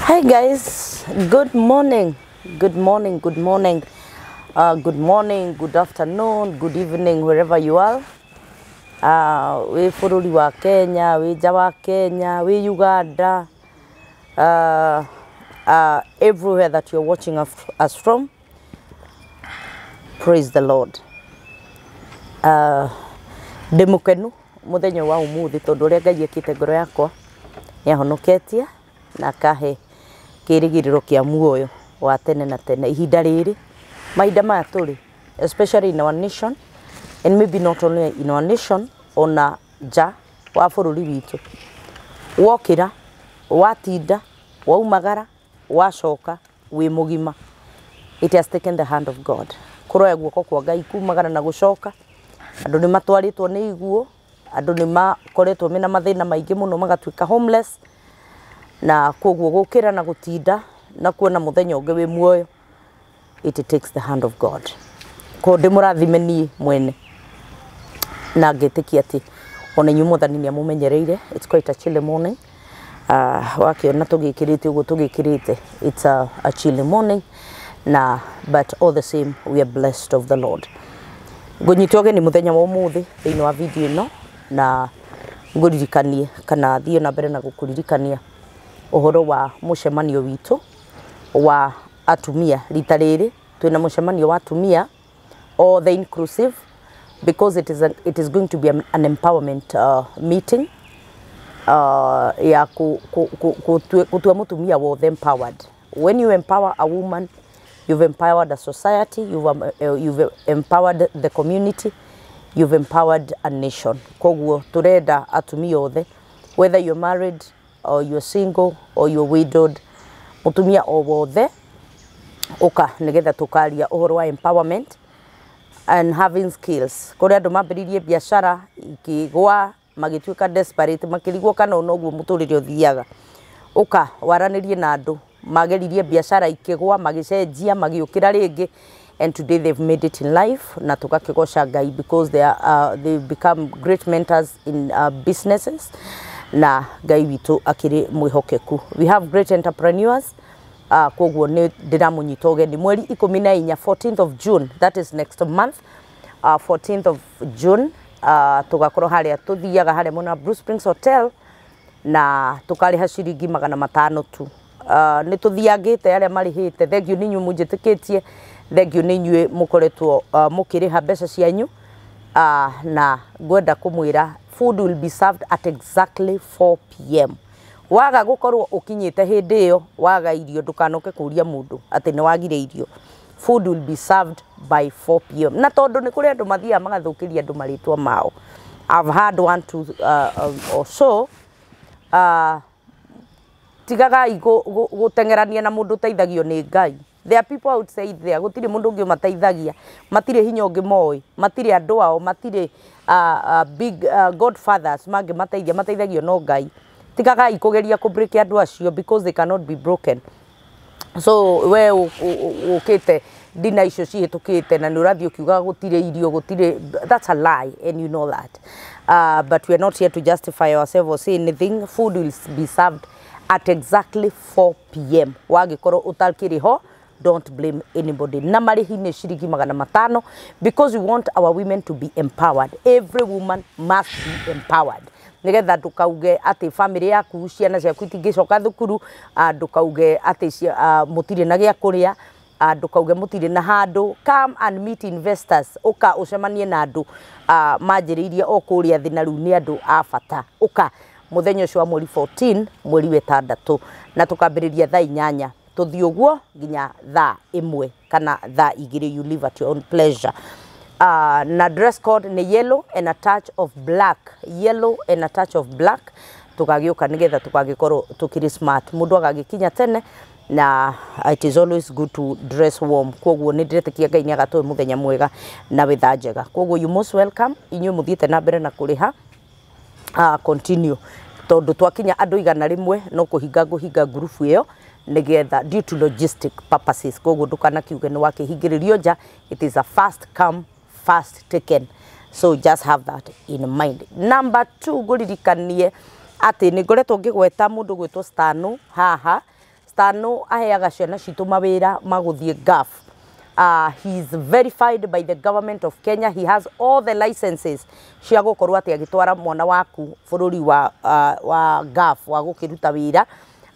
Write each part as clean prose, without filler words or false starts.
Hi guys, good morning, good morning, good morning, good morning, good afternoon, good evening, wherever you are. Wĩ bũrũri wa Kenya, wĩ nja wa Kenya, wĩ Uganda, everywhere that you're watching us from, praise the Lord. Ndĩ mũkenu mũthenya wa ũmũthĩ tondũ ũrĩa Ngai ekĩte ngoro yakwa nĩ ahonoketie na akahe kĩrĩgĩrĩro kĩa muoyo wa tene na tene. Ihinda rĩrĩ, mahinda maya tũrĩ, especially in our nation, and maybe not only in our nation, ona nja wa bũrũri witũ, wokĩra, watinda, waumagara, wacoka wĩ mũgima, it has taken the hand of God. Kũroya guoko kwa Ngai kumagara na gũcoka. Andũ nĩ matwarĩtwo nĩ iguũ, andũ nĩ makoretwo mena mathĩna maingĩ mũno, magatuĩka homeless, na koguo gũkĩra na gũtinda na kuona mũthenya ũngĩ wĩ muoyo, it takes the hand of God. Ko ndĩmũrathime niĩ mwene na ngĩtĩkia atĩ ona inyuĩ Mwathani nĩ amũmenyereire. It's quite a chilly morning. Wakĩona tũgĩkĩrĩte ũguo tũgĩkĩrĩte, it's a chilly morning na, but all the same we are blessed of the Lord. Ngũnyita ũgeni mũthenya wa ũmũthĩ thĩinĩ wa video ĩno na ngũririkanie kana thiĩ na mbere na gũkũririkania ũhoro wa mũcemanio witũ wa atumia. Rita rĩrĩ twĩna mũcemanio wa atumia, all the inclusive, because it is going to be an empowerment meeting ya kutua mutumia wothe empowered. When you empower a woman, you've empowered a society, you've empowered the community, you've empowered a nation. Koguo turenda atumia othe, whether you're married or you're single or you're widowed, mutumia o wothe uka nigetha tukaria uhoro wa empowerment and having skills. Kuri andu mambiririe biacara ikigwa, magituika desperate, makirigwo kana noguo muturire uthiaga. Uka waranirie na andu mageririe biacara ikigwa, magicenjia, magiukira ringi, and today they've made it in life, na tukakigoca Ngai because they've become great mentors in businesses, na Ngai witu akiri mwihokeku. We have great entrepreneurs. Koguo ni ndiramunyita ũgeni mweri 14, 14th of June, that is next month, 14th of June, tugakorwo haria tuthiaga haria mwena Blue Springs Hotel na tukariha ciringi 500 tu. Nĩ tuthiangĩte arĩa marĩhĩte, thank you nĩ inyuĩ mũnjĩtĩkĩtie, thank you nĩ inyuĩ mũkoretwo mũkĩrĩha mbeca cianyu, na ngwenda kũmwĩra food will be served at exactly 4 p.m. Waga gukorwo ukinyite hindi iyo, waga irio, ndukanoke kuria mundu ati ni wagire irio. Food will be served by 4 p.m. Na tondu ni kuri andu mathiaga magathukiria andu maritwa mao, I've had one two or so. Tigagai gũteng'erania na mũndũ ũteithagio nĩ Ngai. There are people outside there, gũtirĩ mũndũ ũngĩ ũmateithagia, matirĩ hinya ũngĩ moĩ, matirĩ andũ ao, matirĩ big godfathers mangĩmateithia, mateithagio no Ngai. Tigagai kũgeria kũ break andũ acio because they cannot be broken. So we ũkĩte ndina icio cihĩtũkĩte na nĩ ũrathiĩ ũkiugaga gũtirĩ irio, gũtirĩ, that's a lie and you know that. But we are not here to justify ourselves or say anything. Food will be served at exactly 4 p.m. Wagĩkorwo ũtakĩrĩ ho, don't blame anybody. Na marĩhi nĩ ciringi 500 because we want our women to be empowered. Every woman must be empowered nigetha ndukauge atĩ family yaku, ciana ciaku itingĩcoka thukuru, ndukauge atĩ mũtirĩ na gĩa kũrĩa, ndukauge mũtirĩ na handũ. Come and meet investors. Ũka ũcemanie na andũ manjĩrĩirie o kũrĩa thĩ na rĩu nĩ andũ a bata. Ũka mũthenya ũcio wa mweri 14, mweri wa ĩtandatũ, na tũkambĩrĩria thaa 8, tũthiĩ ũguo nginya thaa 1 kana thaa 2. You live at your own pleasure. Na dress code ni yellow and a touch of black, yellow and a touch of black. Tũgagĩũka nĩgetha tũgagĩkorwo tũkĩrĩ smart, mũndũ agagĩkinya tene, na it is always good to dress warm. Koguo nĩ ndĩretĩkia Ngai nĩ agatũhe mũthenya mwega na wetha njega. Koguo you most welcome. Inyuĩ mũthiĩte na mbere na kũrĩha, continue, tondũ twakinya andũ 100 no kũhinga ngũhinga ngurubu ĩyo nĩgetha due to logistic purposes. Koguo ndũkanakiuge nĩ wakĩhingĩrĩrio nja. It is a first come, first taken, so just have that in mind. Number two, ngũririkanie atĩ nĩ ngoretwo ngĩgweta mũndũ gwĩtwo Stano haha. Stano aheaga ciana citũ mawĩra ma gũthiĩ Gulf. He is verified by the government of Kenya. He has all the licenses cia gũkorwo atĩ agĩtwara mwana waku bũrũri wa Gulf wa gũkĩruta wĩra.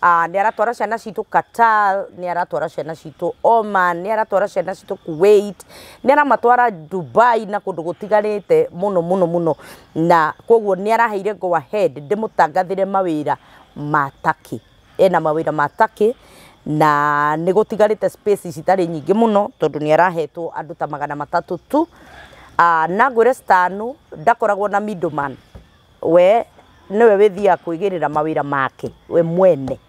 Nĩ aratwara ciana citũ Qatar, nĩ aratwara ciana citũ Oman, nĩ aratwara ciana citũ Kuwait, nĩ aramatwara Dubai na kũndũ gũtiganĩte mũno mũno mũno. Na koguo nĩ araheire go ahead ndĩmũtangathĩre mawĩra ma Turkey. Ena mawĩra ma Turkey na nĩ gũtigarĩte space citarĩ nyingĩ mũno tondũ nĩ arahetwo andũ ta 300 tu. Na ngwĩre Stano ndakoragwo na middleman, we nĩwe wĩthiaga kwĩgĩrĩra mawĩra make we mwene,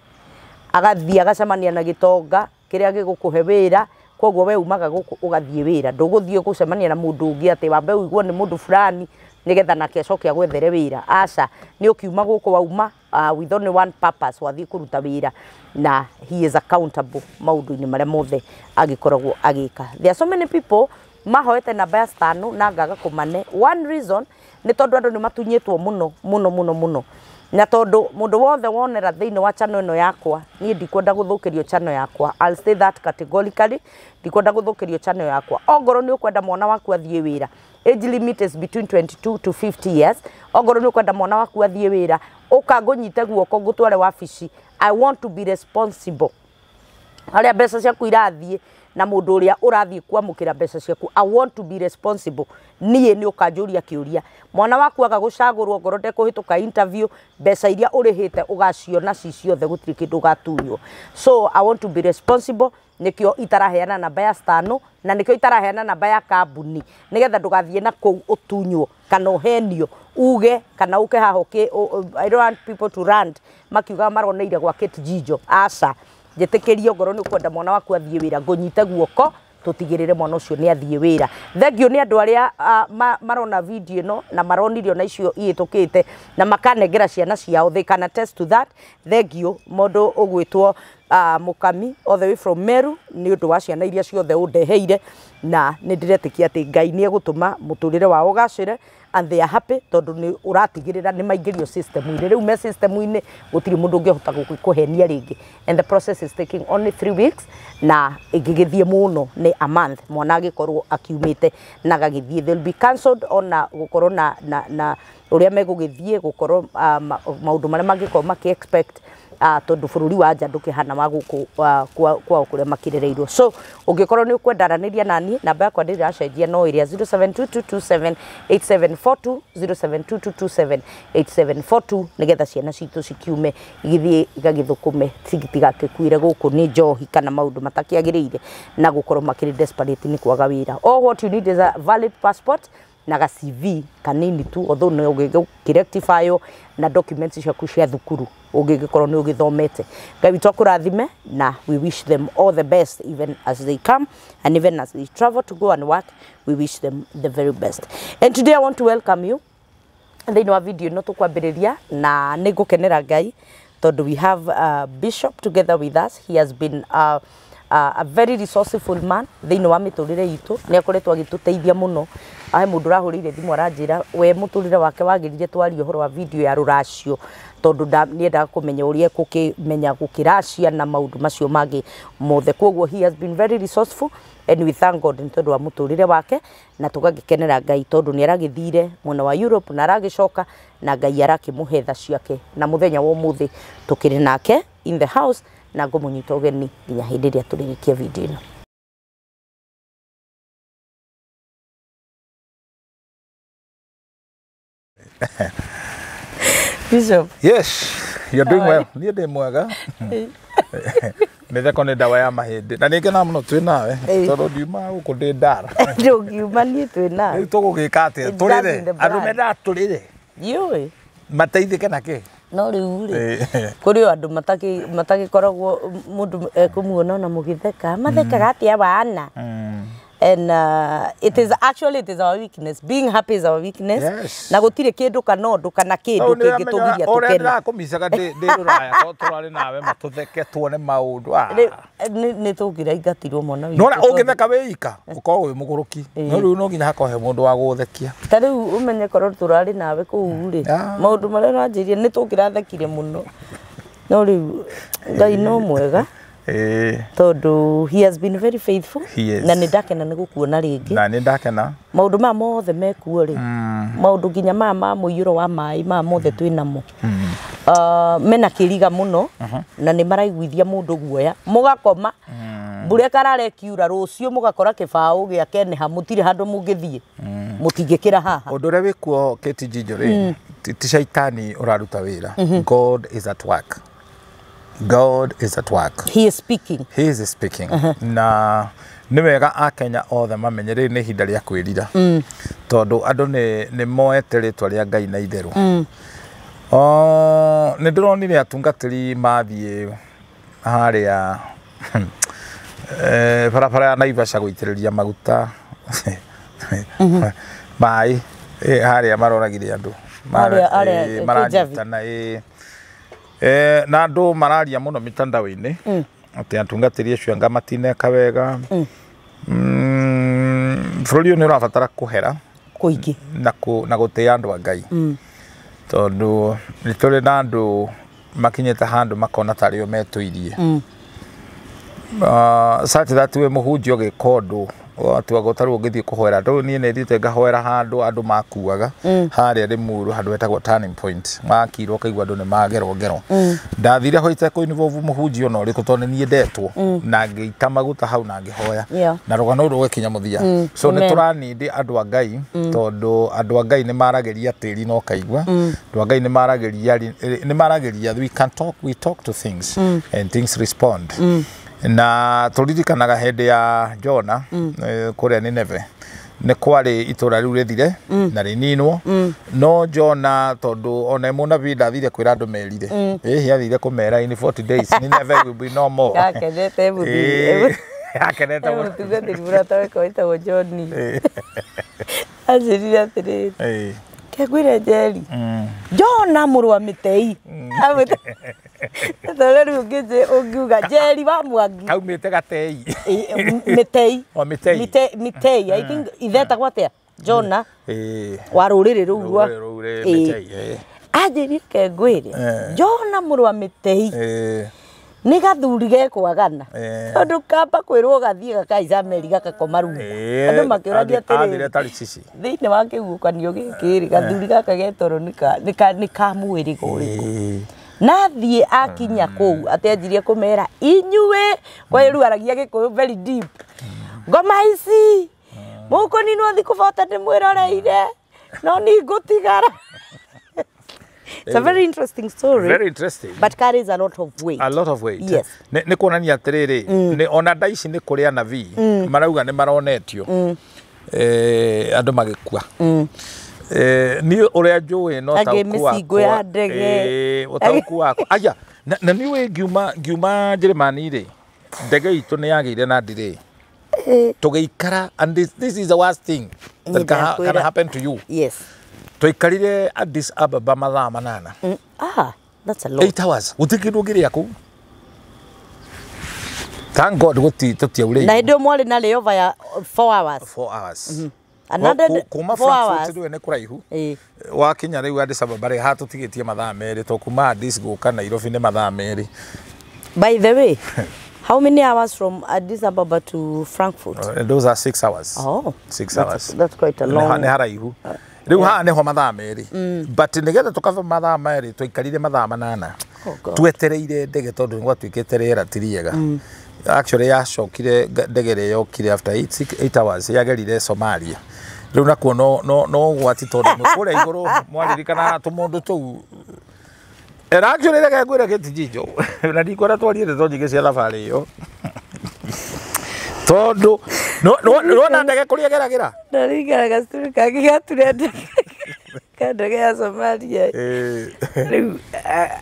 agathiĩ agacemania na gĩtonga kĩrĩa gĩgũkũhe wĩra. Koguo we umaga gũkũ ũgathiĩ wĩra, ndũgũthiĩ gũcemania na mũndũ ũngĩ atĩ wambe ũigue nĩ mũndũ fulani nĩgetha nake acoke agwethere wĩra. Aca, nĩ ũkiuma gũkũ wauma with only one purpose, wathiĩ kũruta wĩra, na he is accountable maũndũ-inĩ marĩa mothe agĩkoragwo agĩka. There are so many people mahoete namba ya Stano na ngaga kũmane. One reason nĩ tondũ andũ nĩ matunyĩtwo mũno mũno mũno mũno, na tondũ mũndũ wothe wonera thĩinĩ wa channel ĩno yakwa, niĩ ndikwenda gũthũkĩrio channel yakwa. I'll say that categorically, ndikwenda gũthũkĩrio channel yakwa. Ongorwo nĩ ũkwenda mwana waku athiĩ wĩra, age limit is between 22 to 50 years. Ongorwo nĩ ũkwenda mwana waku athiĩ wĩra, ũka ngũnyite guoko ngũtware wabici. I want to be responsible harĩa mbeca ciaku irathiĩ na mũndũ ũrĩa ũrathiĩ kwamũkĩra mbeca ciaku. I want to be responsible. Niĩ nĩ ũkanjũria kĩũria, mwana waku aga gũcagũrwo ngoro ndekũhĩtũka interview, mbeca iria ũrĩhĩte ũgaciona ci ciothe, gũtirĩ kĩndũ ũgatunywo. So I want to be responsible, nĩkĩo itaraheana namba ya Stano na nĩkĩo itaraheana namba ya kambuni, nĩgetha ndũgathiĩ na kũu ũtunywo kana ũhenio uge kana uke haha ũkĩ. I don't want people to rant makiuga maroneire gwa Kate Jijo. Aca, njĩtĩkĩrie ngoro nĩ ũkwenda mwana waku athiĩ wĩra, ngũnyite guoko tũtigĩrĩre mwana ũcio nĩ athiĩ wĩra. Thengiũ nĩ andũ arĩa marona video ĩno na maronire ona icio ihĩtũkĩte na makanengera ciana ciao, they can attest to that. Thengiũ mũndũ ũgwĩtwo Mũkami all the way from Meru nĩ ũndũ wa ciana iria ciothe ũndeheire, na nĩ ndĩretĩkia atĩ Ngai nĩ egũtũma mũtũrĩre wao ũgacĩre and they are happy tondũ nĩ ũratigĩrĩra nĩ maingĩrio system-inĩ. Rĩu me system-inĩ gũtirĩ mũndũ ũngĩhota gũkũhenia rĩngĩ, and the process is taking only 3 weeks na ĩngĩgĩthiĩ mũno nĩ a month mwana agĩkorwo akiumĩte na agagĩthiĩ. They'll be cancelled ona gũkorwo na ũrĩa megũgĩthiĩ gũkorwo maũndũ marĩa mangĩkorwo makĩ expect, tondũ bũrũri wa nja ndũkĩhana wa gũkũ kwao kũrĩa makĩrereirwo. So ũngĩkorwo nĩ ũkwenda aranĩria naniĩ, namba yakwa ndĩracenjia no ĩrĩa 0722278742, 0722278742, nĩgetha ciana citũ cikiume igĩthiĩ igagĩthũkũme citigagĩkuire gũkũ nĩ njohi kana maũndũ matakĩagĩrĩire na gũkorwo makĩrĩ desperate nĩ kwaga wĩra. All what you need is a valid passport na ga CV kanini tu, although no ũngĩgĩrectify na documents ciaku cia thukuru ũngĩgĩkorwo nĩ ũgĩthomete. Ngai witũ akũrathime, na we wish them all the best even as they come and even as they travel to go and work. We wish them the very best. And today I want to welcome you thĩinĩ wa video ĩno tũkwambĩrĩria, na nĩ ngũkenera Ngai tondũ we have a bishop together with us. He has been a very resourceful man thĩinĩ wa mĩtũrĩre itũ, nĩ akoretwo agĩtũteithia mũno. Ahe mũndũ ũrahũrĩire thimũ aranjĩra we mũtũrĩre wake wagĩrire twarie ũhoro wa video ya rũracio tondũ nĩendaga kũmenya ũrĩa ekũkĩmenya gũkĩracia na maũndũ macio mangĩ mothe. Koguo he has been very resourceful and we thank God nĩ tondũ wa mũtũrĩre wake, na tũgagĩkenera Ngai tondũ nĩ aragĩthire mwena wa Europe na aragĩcoka na Ngai arakĩmũhe tha ciake, na mũthenya wa ũmũthĩ tũkĩrĩ nake in the house na ngũmũnyita ũgeni nginya hĩndĩ ĩrĩa tũrĩrĩkia video ĩno. Bishop. Yes, you're doing well. Niĩ ndĩ mwega. Mĩtheko nĩ ndawa ya mahĩndĩ. Na nĩngenaga mũno twĩ nawe tondũ ndiuma gũkũ ndĩ ndara. Ndũngiuma niĩ twĩ nawe. Rĩu tũgũgĩka atĩa? Tũrĩre. Andũ mendaga tũrĩre. Ndiũĩ. Mateithĩke na kĩ? No rĩu rĩ, kũrĩ o andũ matagĩkoragwo mũndũ ekũmuona ona mũgĩtheka. Mathekaga atĩa wana? And it is actually, it is our weakness. Being happy is our weakness. Yes. Na gũtirĩ kĩndũ kana ũndũ kana kĩndũ kĩngĩtũgiria Ũrĩa tũkene. ndĩrakũmicaga ndĩ rũraya tondũ tũrarĩ nawe matũtheke tuone maũndũ. Nĩ tũngĩraingatirwo mwana witũ. Nona ũngĩtheka wĩ ika ũkoragwo wĩ mũgũrũki. No rĩu no nginya hakorwo he mũndũ wa gũgũthekia. Ta rĩu ũmenye korwo tũrarĩ nawe kũu rĩ, maũndũ marĩa ũranjĩrire nĩ tũngĩrathekire mũno. No rĩu Ngai no mwega tondũ he has been very faithful. He is. Na nĩ ndakena nĩ gũkuona rĩngĩ. Na nĩ ndakena. Maũndũ maya mothe mekuo rĩ, maũndũ nginya maya ma mũiyũro wa maĩ maya mothe twĩ namo, mena kĩriga mũno na nĩ maraiguithia mũndũ guoya. Mũgakoma mbura ĩkarara ĩkiura, rũciũ mũgakora kĩbaũ gĩa Keneha mũtirĩ handũ mũngĩthiĩ, mũtingĩkĩra haha. Ũndũ ũrĩa wĩkuo KTG rĩ, ti caitani ũraruta wĩra. God is at work. God is at work. He is speaking. He is speaking. Na nĩ wega akenya othe mamenye rĩrĩ nĩ ihinda rĩa kwĩrira, tondũ andũ nĩ moete rĩtwa rĩa Ngai na itherũ. Nĩ ndĩronire atungatĩri mathiĩ harĩa barabara ya Naivasha gũitĩrĩria maguta maĩ harĩa maroragire andũ maranyitana na andũ mararia mũno mitandao-inĩ atĩ atungatĩri acio anga matineka wega. Bũrũri ũyũ nĩ ũrabatara kũhera kũingĩ na gũtĩa andũ a Ngai, tondũ nĩ tũrĩ na andũ makinyĩte handũ makona tarĩ o metũirie. Such that we mũhunjia ũgĩka ũndũ watuaga ũtarĩ ũngĩthiĩ kũhoera. Andũ niĩ nĩ thiĩte ngahoera handũ andũ makuaga harĩa Limuru, handũ hetagwo Turning Point, makirwo ũkaigua andũ nĩ magerwo ngero. Ndathire ho itekũ involve mũhunjia ona ũrĩkũ tondũ nĩ niĩ ndetwo, na ngĩita maguta hau na ngĩhoya na rũgano rũu rũgĩkinya mũthia. So nĩ tũranindi andũ a Ngai, tondũ andũ a Ngai nĩ maragĩria tĩri na ũkaigua, andũ a Ngai nĩ maragĩria, we can talk, we talk to things and things respond. Na tũririkanaga hĩndĩ ya Jona kũrĩa Nineve nĩ kwarĩ itũra rĩu rĩthire na rĩninwo, no Jona tondũ ona e mũnabii ndathire kwĩra andũ merire, ĩhi athire kũmera in 40 days Nineve will be no more. Akenete mũthuri. Akenete mũno. Mũtungatĩri mũrata wakwa wĩtagwo John anjĩrire atĩrĩrĩ, kengwĩre Njeri, Jona mũrũ wa Mĩtei. Tondũ rĩu ũngiuga Njeri wa Mwangi kaumĩte Gatei. Mĩtei. O Mĩtei. Mĩtei, I think ithetagwo atĩa? Jona wa rũrĩrĩ rũu rwa Mĩtei. Anjĩrire kengwĩre Jona mũrũ wa Mĩtei nĩ gathuri gekwagana, tondũ kamba kwĩrwo gathiĩ gakaica meri gakakoma rungu. Andũ makĩũragia atĩrĩrĩ, thĩinĩ wa kĩguũkanio gĩkĩ rĩ, gathuri gaka getoro nĩ ka mwĩrĩ ũrĩkũ? Na thiĩ akinya kũu atĩ anjirie kũmera inyuĩ, kwa rĩu aragia Gĩkũyũ very deep, ngoma ici mũkũninwo thikũ bote ndĩmwĩroreire no nĩ ngũtigara. It's a very interesting story. Very interesting. But carries a lot of weight. A lot of weight. Yes. Nĩ kuonania atĩrĩrĩ, nĩ ona nda ici nĩ kũrĩ anabii marauga nĩ maronetio andũ magĩkua. Niĩ ũrĩa njũĩ no taũku wakwa, ũtaũku wakwa. Aya, na niĩ ngiuma Njĩrĩmani rĩ, ndege itũ nĩ yagĩire na delay. Tũgĩikara, and this is the worst thing that can happen to you. Yes. Twaikarire Addis Ababa mathaa 8. That's a lot. 8 hours. Gũtirĩ kĩndũ ũngĩrĩa kũu. Thank God tũtiaurĩirwo. Na hĩndĩ ĩyo mwarĩ na layover ya 4 hours. 4 hours. Another kuma 4 Frankfurt hours. rĩu nĩ kũraihu. Wakinya rĩu Addis Ababa rĩ, hatũtigĩtie mathaa 2, to kuma Addis gũka Nairobi nĩ mathaa 2. By the way, how many hours from Addis Ababa to Frankfurt? Those are 6 hours. Oh, 6 hours. That's quite a long. Nĩ haraihu. Rĩu haha nĩho mathaa 2. But nĩgetha tũkaba mathaa 2 twaikarire mathaa 8. Twetereire ndege tondũ nĩ gwatuĩkĩte rĩera ti rĩega. Actually yacokire ndege ĩrĩa yokire after 8 hours yagerire Somalia. Rĩu nakuo no ũgwati tondũ kũrĩa igũrũ mwaririkana tũmũndũ tũu. And actually reke ngwĩre gĩtijinjo na ndikwenda twarie ndeto nyingĩ cia thabarĩ ĩyo, tondũ nĩwona ndege kũrĩa ĩgeragĩra. Ndaririkana gacukuru kangĩ gature ndege ya Somalia. Rĩu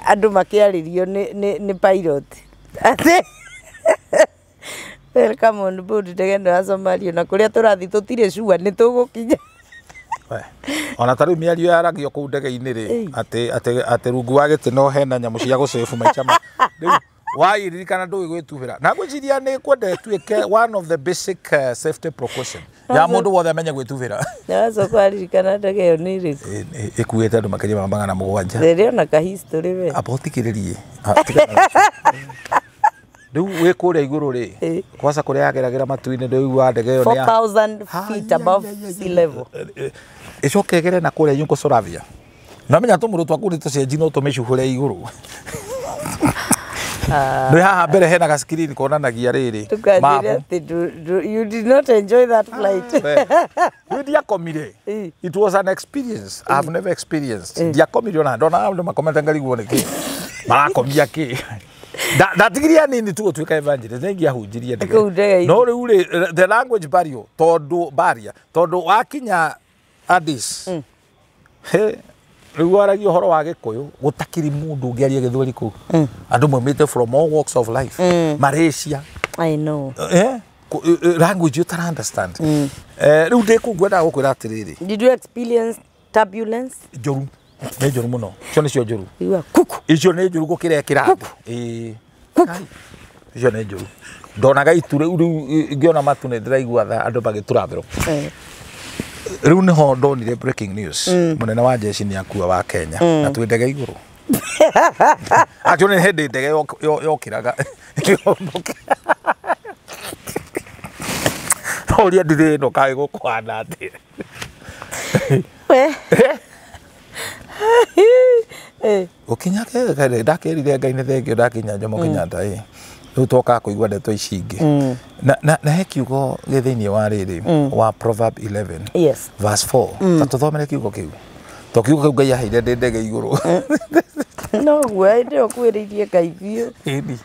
andũ makĩarĩrio nĩ pilot atĩ welcome on board ndege ĩno ya Somalia, na kũrĩa tũrathiĩ tũtirĩ sure nĩ tũgũkinya. Ona ta rĩu mĩario yaragio kũu ndege-inĩ rĩ, atĩ rungu wa gĩtĩ no hena nyamũ cia gũcĩbu maica ma rĩu wairirikana ndũĩ gwĩtubĩra. Na ngwĩciria nĩ kwenda ĩtuĩke one of the basic safety precaution. Ya mũndũ wothe amenye gwĩtubĩra. Nĩwacoka waririkana ndege ĩyo nĩ ĩrĩkũ? Ĩkuĩte andũ makĩria ma 700. Rĩrĩ ona ka history we. Amba ũthikĩrĩrie. Rĩu wĩ kũrĩa igũrũ rĩ, kwaca kũrĩa yageragĩra matu-inĩ ndũigua ndege ĩyo nĩ ya 4000 feet above sea level. Ĩcoke ĩgere na kũrĩa Yugoslavia. Namenya tũmũrũ twaku nĩ tũcenji no tũmĩcuhũre igũrũ. Nĩ haha mbere hena ga screen konanagia rĩrĩ. Ndũkanjĩre atĩ you did not enjoy that flight. Rĩu ndiakomire. It was an experience I've never experienced. Ndiakomire ona ndona andũ makomete ngarigwo nĩkĩ. Marakomia kĩ. Ndatigiria nini tu gũtuĩka evangelist nĩ ingĩahunjirie ndege. No rĩu rĩ the language barrier tondũ barrier tondũ wakinya Addis. He rĩu waragia ũhoro wa Gĩkũyũ gũtakĩrĩ mũndũ ũngĩaria Gĩthweri kũu. Andũ maumĩte from all walks of life. Malaysia. I know. Language you can understand. Rĩu ndĩ kũu ngwendaga gũkwĩra atĩrĩrĩ. Did you experience turbulence? Njũru. Nĩ njũru mũno. Icio nĩcio njũru. Igua kuku. Icio nĩ njũru gũkĩra ĩkĩra. Ĩĩ. Icio nĩ njũru. Ndonaga itu rĩu ngĩona matu nĩ ndĩraigua tha andũ magĩturathĩrwo. Rĩu nĩho ndonire breaking news. Mũnene wa jeshi nĩ akua wa Kenya na twĩ ndege igũrũ. Actually nĩ hĩndĩ ndege yokĩraga. Ũria ndithĩ ĩno kaĩ gũkũhana atĩa. We. Gũkinya ndakĩrire Ngai nĩ thengio ndakinya Jomo Kenyatta ĩ. Rĩu twokaga kũigua ndeto ici ingĩ. Na he kiugo gĩ thĩinĩ wa rĩrĩ wa Proverb 11. Yes. Verse 4. Ta tũthomere kiugo kĩu. To kiugo kĩu Ngai aheire ndĩ ndege igũrũ. No guo hĩndĩ ĩyo kwĩrĩirie Ngai biũ. Ĩni.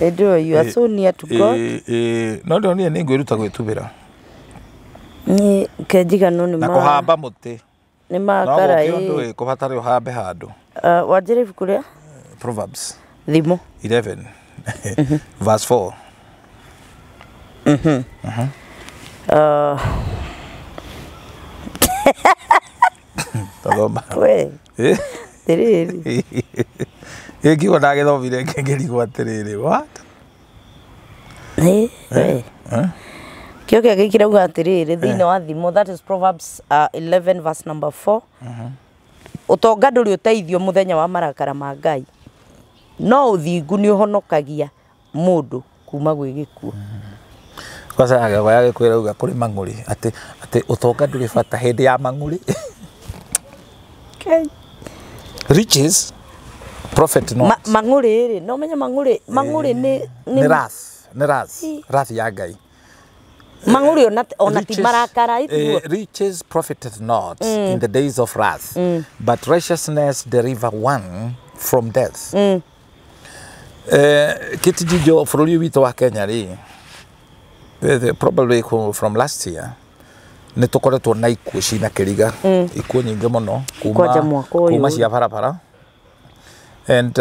Hĩndĩ ĩyo you are so near to God. No ndonire nĩ ngwĩruta gwĩtubĩra. Nĩ kenjigano nĩ na kũhamba mũtĩ. Nĩ makara ĩ. No gũkĩ ũndũ kũbatare ũhambe handũ. Wanjĩra ibuku rĩa? Proverbs. Thimo. 11. Verse 4. Tathoma. We. Atĩrĩrĩ. Ĩ kiugo ndagĩthomire ngĩrigwo atĩrĩrĩ. What? Kĩo kĩa gĩkĩrauga atĩrĩrĩ thĩinĩ wa Thimo, that is Proverbs 11 verse number 4. Ũtonga ndũrĩ ũteithio mũthenya wa marakara ma Ngai. No ũthingu nĩ ũhonokagia mũndũ kuma gwĩ gĩkuũ. Kwanza ya gĩkũyũ ĩrauga kũrĩ mang'ũrĩ atĩ ũtonga ndũrĩ bata hĩndĩ ya mang'ũrĩ. Riches profit not. Mang'ũrĩ rĩ, no menye mang'ũrĩ, mang'ũrĩ nĩ wrath, nĩ wrath, wrath ya Ngai. Mang'ũrĩ ona ti marakara ithuo. Riches profiteth not in the days of wrath, but righteousness deliver one from death. Kitijijo bũrũri witũ wa Kenya rĩ, probably from last year nĩ tũkoretwo na ikuũ cina kĩriga, ikuũ nyingĩ mũno kuma cia barabara and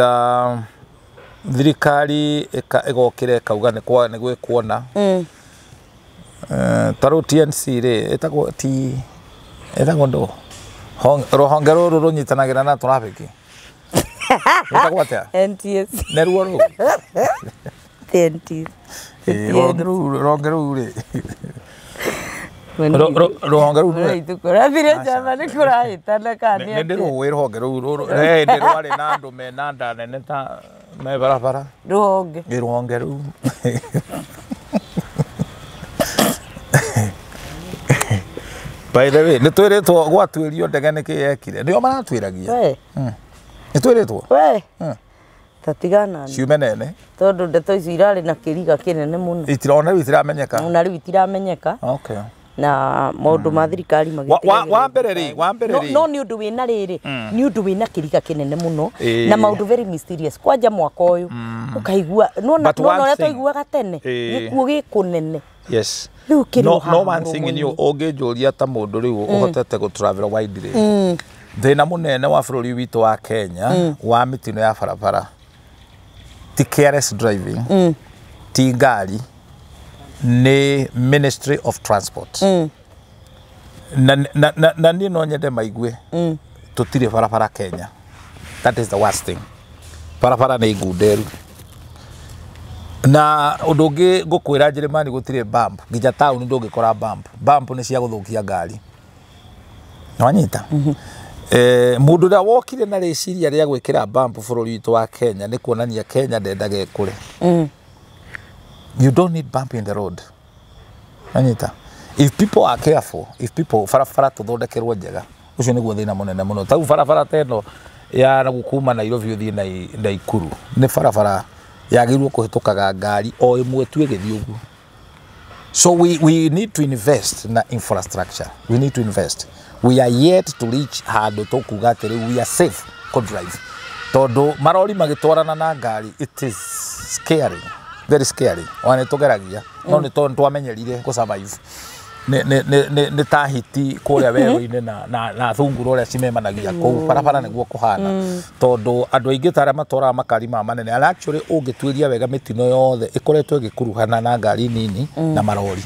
thirikari ĩgokĩra ĩkauga nĩ gwĩkuona. Ta rĩu TNC rĩ ĩtagwo T ĩtagwo ndũ rũhonge rũrũ rũnyitanagĩra na traffic ĩtagwo atĩa? NTS. Nĩruo rũu? TNT. Rũhonge rũu rĩ rũhonge rũu kũrathire njama nĩ kũrahĩtana kana nĩ atĩa? Nĩ ndĩrũĩ rũhonge rũu he hĩndĩ rwarĩ na andũ mena nda nene ta me barabara. Rũhonge. Rũhonge rũu. By the way, nĩ twĩrĩtwo gwatuĩrio ndege nĩkĩ yekire. Nĩo maratwĩragia. Nĩ twĩrĩtwo? We. Ta tigana. Ciume nene. Tondũ ndeto icio irarĩ na kĩriga kĩnene mũno. Itirona rĩu itiramenyeka. Ona rĩu itiramenyeka. Okay. Na maũndũ ma thirikari magĩtigagĩrĩra. Wa mbere rĩ, No nĩ ũndũ wĩna rĩrĩ, nĩ ũndũ wĩna kĩriga kĩnene mũno na maũndũ very mysterious. Kwanja mwaka ũyũ ũkaigua nona ũrĩa twaiguaga tene gĩkuũ gĩkũnene. Yes. No, no one thing in you ũngĩnjũria ta mũndũ rĩu ũhotete gũ travel widely. Thĩna mũnene wa bũrũri witũ wa Kenya wa mĩtino ya barabara ti careless driving, ti ngari, nĩ Ministry of Transport. Na niĩ no nyende maigue tũtirĩ barabara Kenya. That is the worst thing. Barabara nĩ ngunderu. Na ũndũ ũngĩ ngũkwĩra Njĩrĩmani gũtirĩ bump, nginya taũni ndũngĩkora bump. Bump nĩ cia gũthũkia ngari. Nĩwanyita? Mũndũ ũrĩa wokire na rĩciria rĩa gwĩkĩra bump bũrũri witũ wa Kenya nĩ kuonania Kenya ndendaga ĩkũre. You don't need bump in the road. Nanyita? If people are careful, if people barabara tũthondekerwo njega, ũcio nĩguo thĩna mũnene mũno. Ta rĩu barabara ta ĩno ya kuma Nairobi ũthiĩ Naikuru nĩ barabara yagĩrĩirwo kũhĩtũkaga ngari o ĩmwe tu ĩgĩthiĩ ũguo. So we need to invest na infrastructure. We need to invest. We are yet to reach handũ tũkuga atĩ rĩu we are safe kũ drive. Tondũ marori magĩtwarana na ngari, it is scary. Very scary. Ona nĩ tũgeragia no nĩ tondũ twamenyerire kũ survive. Nĩ ta hiti kũrĩa werũ-inĩ na thungura ũrĩa cimemanagia kũu barabara nĩguo kũhana, tondũ andũ aingĩ ta arĩa matwaraga makari maya manene, and actually ũngĩtuĩria wega mĩtino yothe ĩkoretwo ĩgĩkuruhana na ngari nini na marori,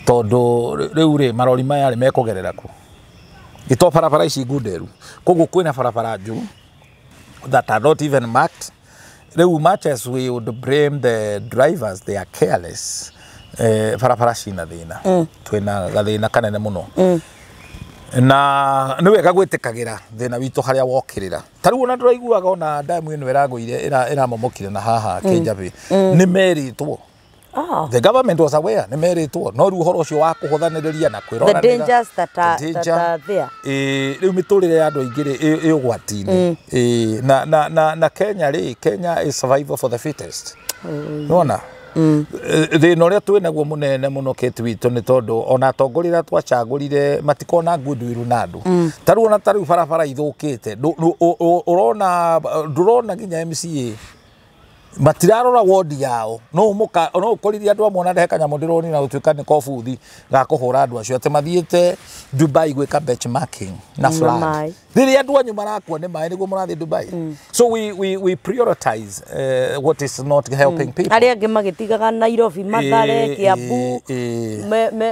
tondũ rĩu rĩ marori maya rĩ mekũgerera kũ ito barabara ici ngunderu, koguo kwĩna barabara njũru that are not even marked. Rĩu much as we would blame the drivers, they are careless. Barabara cina thĩna, twĩna gathĩna kanene mũno, na nĩ wega gwĩtĩkagĩra thĩna witũ harĩa wokĩrĩra. Ta rĩu ona ndĩraiguaga ona damu ĩno ĩragũire ĩramomokire na haha Kĩnjabĩ nĩ merĩtwo. The government was aware, nĩ merĩtwo, no rĩu ũhoro ũcio wa kũhũthanĩrĩria na kwĩroranĩra, the dangers that are, the danger, that are there. Rĩu mĩtũrĩre ya andũ aingĩ rĩ ĩ ũgwati-inĩ. Na Kenya rĩ, Kenya is survival for the fittest. Nĩwona? Thĩna ũrĩa twĩ naguo mũnene mũno Kate witũ nĩ tondũ ona atongoria arĩa twacagũrire matikona goodwill na andũ. Ta rĩu ona ta rĩu barabara ithũkĩte, ũrona ndũrona nginya MCA matirarora wodi yao, no mũka no ũkorire andũ amwe ona ndehe kanyamũ ndĩronire na gũtuĩka nĩ kobuthi ga kũhũra andũ acio atĩ mathiĩte Dubai gwĩka benchmarking na flood. Rĩrĩa andũ anyu marakua nĩ maĩ nĩguo mũrathiĩ Dubai. So we prioritize what is not helping people. Arĩa angĩ magĩtigaga Nairobi, Mathare, Kiambu,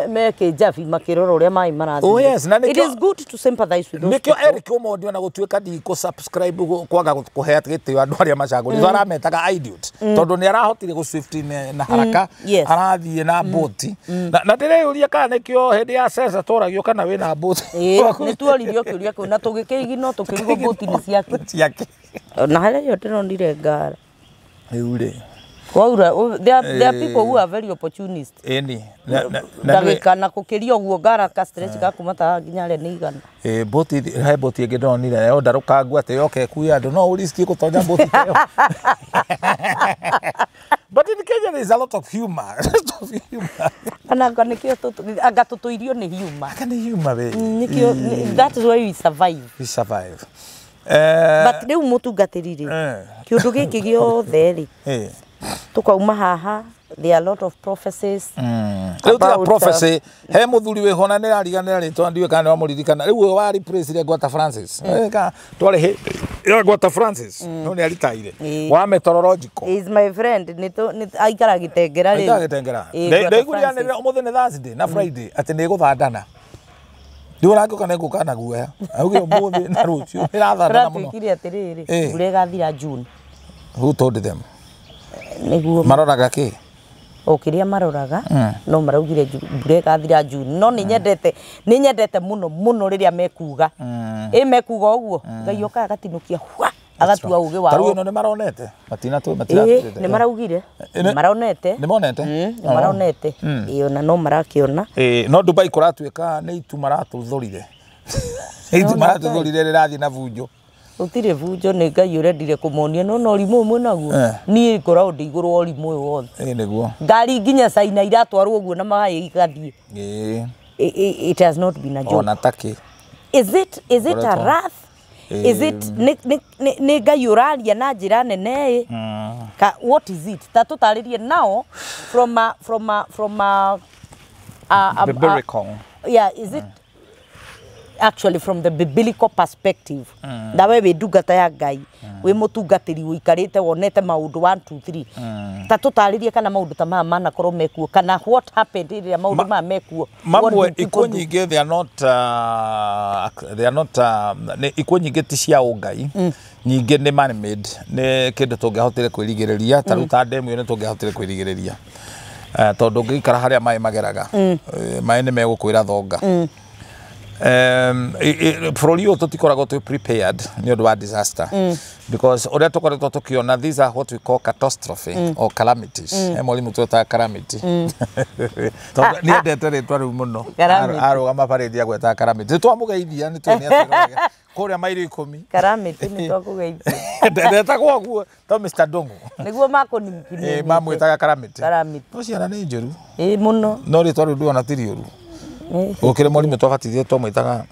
me Kĩnjabi makĩrora ũrĩa maĩ marathiĩ. Oh yes, na it is good to sympathize with those nĩkĩo people. Eric Omondi ona gũtuĩka ndikũ subscribe kwaga kũhe gĩtĩo andũ arĩa macagũrĩtwo arametaga idiot, tondũ nĩ arahotire gũ swift na haraka, arathiĩ na boti na ndĩreyũria kana nĩkĩo hĩndĩ ya censa twaragio kana wĩna boti. Nĩ tuoririo kĩũria kĩu na tũgĩkĩigino tũkĩrigwo boti nĩ ciake ciake. Na harĩa yo ndĩronire ngara rĩu rĩ kwaura, there are people who are very opportunist. Ĩni ndagĩka na gũkĩria ũguo ngara ka stretch ga kuma ta nginya harĩa nĩ igana. Boti he boti ĩngĩ ndĩronire nayo ndarũkangu atĩ yoka ĩkue andũ, no ũriski gũtonya boti ta ĩyo. But in Kenya there is a lot of humor. A lot of humor. Kana anga nĩkĩo anga tũtũirio nĩ humor. Anga nĩ humor we. Nĩkĩo that is why we survive. We survive. But rĩu mũtungatĩri rĩ, kĩũndũ gĩkĩ gĩothe rĩ, tukauma haha, there are a lot of prophecies. Rĩu tiga prophecy, he mũthuri wĩho na nĩrariganĩra rĩtwa ndiũĩ kana nĩwamũririkana. Rĩu ũyũ wa replace Gwata Francis. Twarĩ ya Gwata Francis no nĩ aritaire wa meteorological. He is my friend, nĩ aikara Gĩtengera rĩu. Aikara Gĩtengera. Ndaiguire anĩrĩra ũmũthĩ nĩ Thursday na Friday atĩ nĩ ĩgũthandana. Ndiũ ũrangĩũka nĩ ngũka na guoya. Augire ũmũthĩ na rũciũ ĩrathandana mũno. Tũratuĩkire atĩrĩrĩ, mbura ĩgathira June. Who told them? Nĩguo maroraga kĩ? O kĩrĩa maroraga no maraugire mbura ĩgathira June. No nĩ nyendete mũno mũno rĩrĩa mekuga. Ĩ mekuga ũguo Ngai okaga agatinũkia hwa agatua ũgĩ wao. Ta rĩu ĩno nĩ maronete matinatũĩte. Nĩ maraugire maronete nĩ monete nĩ maronete ĩ ona no marakĩona. No Dubai kũratuĩka nĩ itu maratũthũrire. Itu maratũthũrire rĩrathiĩ na bunjo. Gũtirĩ bunjo nĩ Ngai ũrendire kũmonia no no ũrimũ ũmwe naguo niĩ ngoragwo ndĩ igũrũ wa ũrimũ ũyũ wothe. Nĩguo ngari nginya China iratwarwo ũguo na maĩ igathiĩ. It has not been a joke. Ona takĩ. Is it a wrath? Is it nĩ Ngai ũraria na njĩra nene ĩ? What is it? Ta tũtarĩrie now from a biblical. Yeah, is it Actually from the biblical perspective, nawe wĩ ndungata ya Ngai, wĩ mũtungatĩri ũikarĩte wonete maũndũ 1 2 3, ta tũtarĩrie kana maũndũ ta maya manakorwo mekuo, kana what happened rĩrĩa maũndũ maya mekuo? Mamwe ikuũ nyingĩ they are not nĩ ikuũ nyingĩ ti cia ũngai, nyingĩ nĩ man made, nĩ kĩndũ tũngĩahotire kwĩrigĩrĩria. Ta rĩu ta ndemu ĩyo nĩ tũngĩahotire kwĩrigĩrĩria, tondũ ũngĩikara harĩa maĩ mageraga, maĩ nĩ megũkwĩra thonga. Bũrũri ũyũ tũtikoragwo twĩ prepared nĩ ũndũ wa disaster, because ũrĩa tũkoretwo tũkĩona, these are what we call catastrophe or calamities. He mwarimũ twetaga calamity, tondũ nĩ endete rĩtwa rĩu mũno. Calamity. Arũgama parade agwetaga calamity. Nĩ twamũgeithia, nĩ tũĩ nĩ atwĩroragĩra kũrĩa mairo 10. Calamity, nĩ twakũgeithia. Ndetagwo ũguo to Mr. Ndung'u. Nĩguo makũnikinie. Mamwĩtaga calamity. Calamity. No ciana nĩ njũru. Ĩ mũno. No rĩtwa rĩu ndĩrona ti rĩũru. Gũkĩrĩ mwarimũ twabatithie twamwĩtaga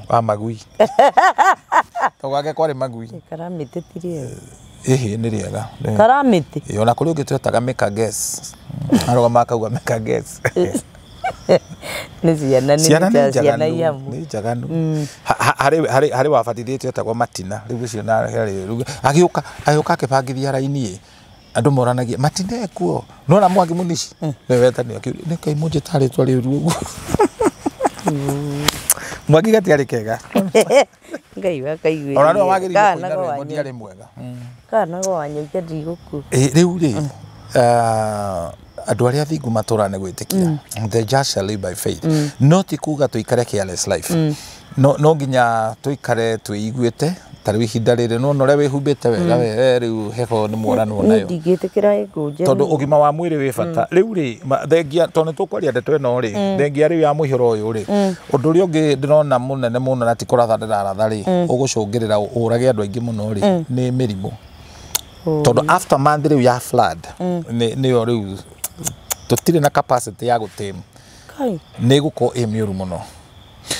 wa magui, tondũ gwake kwarĩ magui. Calamity ti rĩega. Ĩhĩ, nĩ rĩega. Calamity. Ĩ, ona kũrĩ ũngĩ twetaga make a guess, arũgama akauga make a guess. Nĩ ciana, nĩ Ciana nĩ ciana njaganu. ihamu. Nĩ njaganu. Harĩ wabatithĩtio etagwo Matina. Rĩu ũcio na harĩ rĩu agĩũka akĩbangithia raini, ĩ andũ moranagia Matina ekuo, nona Mwangi Munici nĩwe wetanio, akĩũria nĩ kai mũnjĩta rĩtwa rĩũru ũguo. Mwangi gatiarĩ kega. Ngai wakaiguĩrĩria. Ona nĩwe wagĩrĩirwo Kana kũina go rwĩmbo wanyu. ndiarĩ mwega. Kana go wanyoike ndigũkua. Ĩ, rĩu rĩ, andũ arĩa athingu matũraga nĩ gwĩtĩkia, the just shall live by faith. No ti kuga tũikare careless life, no nginya tũikare twĩiguĩte. Ta rĩu ihinda rĩrĩ nĩwona ũrĩa wĩhumbĩte wega we, rĩu heho nĩ mworanwo Niĩ nayo. ndingĩtĩkĩra ĩngũnje. Tondũ ũgima wa mwĩrĩ wĩ bata. Rĩu rĩ, thengia tondũ nĩ tũkwaria ndeto ĩno rĩ, thengia rĩu ya mũihũro ũyũ rĩ, ũndũ ũrĩa ũngĩ ndĩrona mũnene mũno, na ti kũratha ndĩraratha rĩ, ũgũcũngĩrĩra ũrage andũ aingĩ mũno rĩ, nĩ mĩrimũ, tondũ aftermath rĩu ya flood nĩyo rĩu tũtirĩ na capacity ya gũtame. Kai. Nĩ ĩgũkorwo ĩ mĩũru mũno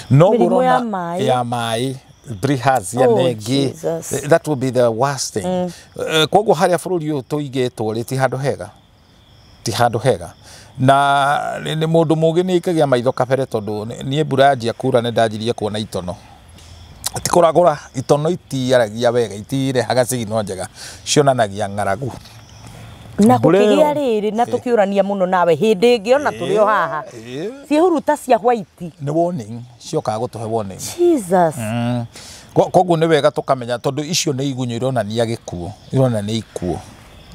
no Mĩrimũ ya ũrona- maĩ. Ya maĩ, bilharzia. Oh, Na ĩngĩ. Jesus. That will be the worst thing. Koguo harĩa bũrũri ũyũ tũigĩtwo rĩ, ti handũ hega, ti handũ hega, na nĩ mũndũ mũgĩ nĩ aikagia maitho kabere, tondũ niĩ mbura yanjia kura nĩ ndanjirie kuona itono, ti kũragũra itono, itiaragia wega, itirehaga signal njega, cionanagia ng'aragu. Na Mbura ĩyo- gũkĩgĩa rĩrĩ na tũkĩũrania mũno nawe hĩndĩ ĩngĩ ona tũrĩ o haha, ciĩhuruta cia white. Nĩ warning ciokaga gũtũhe warning. Jesus. Koguo nĩ wega tũkamenya, tondũ icio nĩ igunyũ ironania gĩkuũ, ironania ikuũ.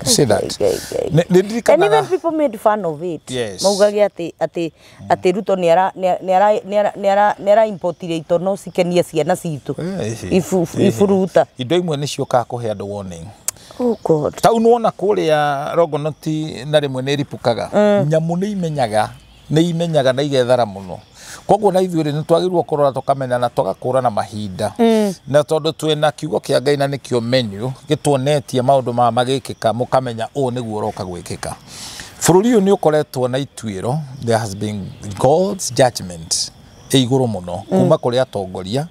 You see that? Ngai, Ngai. Nĩ And ndirikanaga even people made fun of it. Yes. Maugage atĩ Ruto nĩ ara importire itono cikenie ciana citũ. Iburuta. Indo imwe nĩ ciũkaga kũhe andũ warning. Oh God. Tau nĩwona kũrĩa Rongonoti na rĩmwe nĩ ĩripũkaga, nyamũ nĩ imenyaga, nĩ imenyaga na igethara mũno. Koguo na ithuĩ rĩ, nĩ twagĩrĩirwo kũrora tũkamenya na tũgakũrana mahinda, na tondũ twĩna kiugo kĩa Ngai na nĩkĩo menu gĩtuonetie maũndũ maya magĩkĩka, mũkamenya ũũ nĩguo ũroka gwĩkĩka. Bũrũri ũyũ nĩ ũkoretwo na ituĩro, there has been God's judgment ĩ igũrũ mũno kuma kũrĩ atongoria,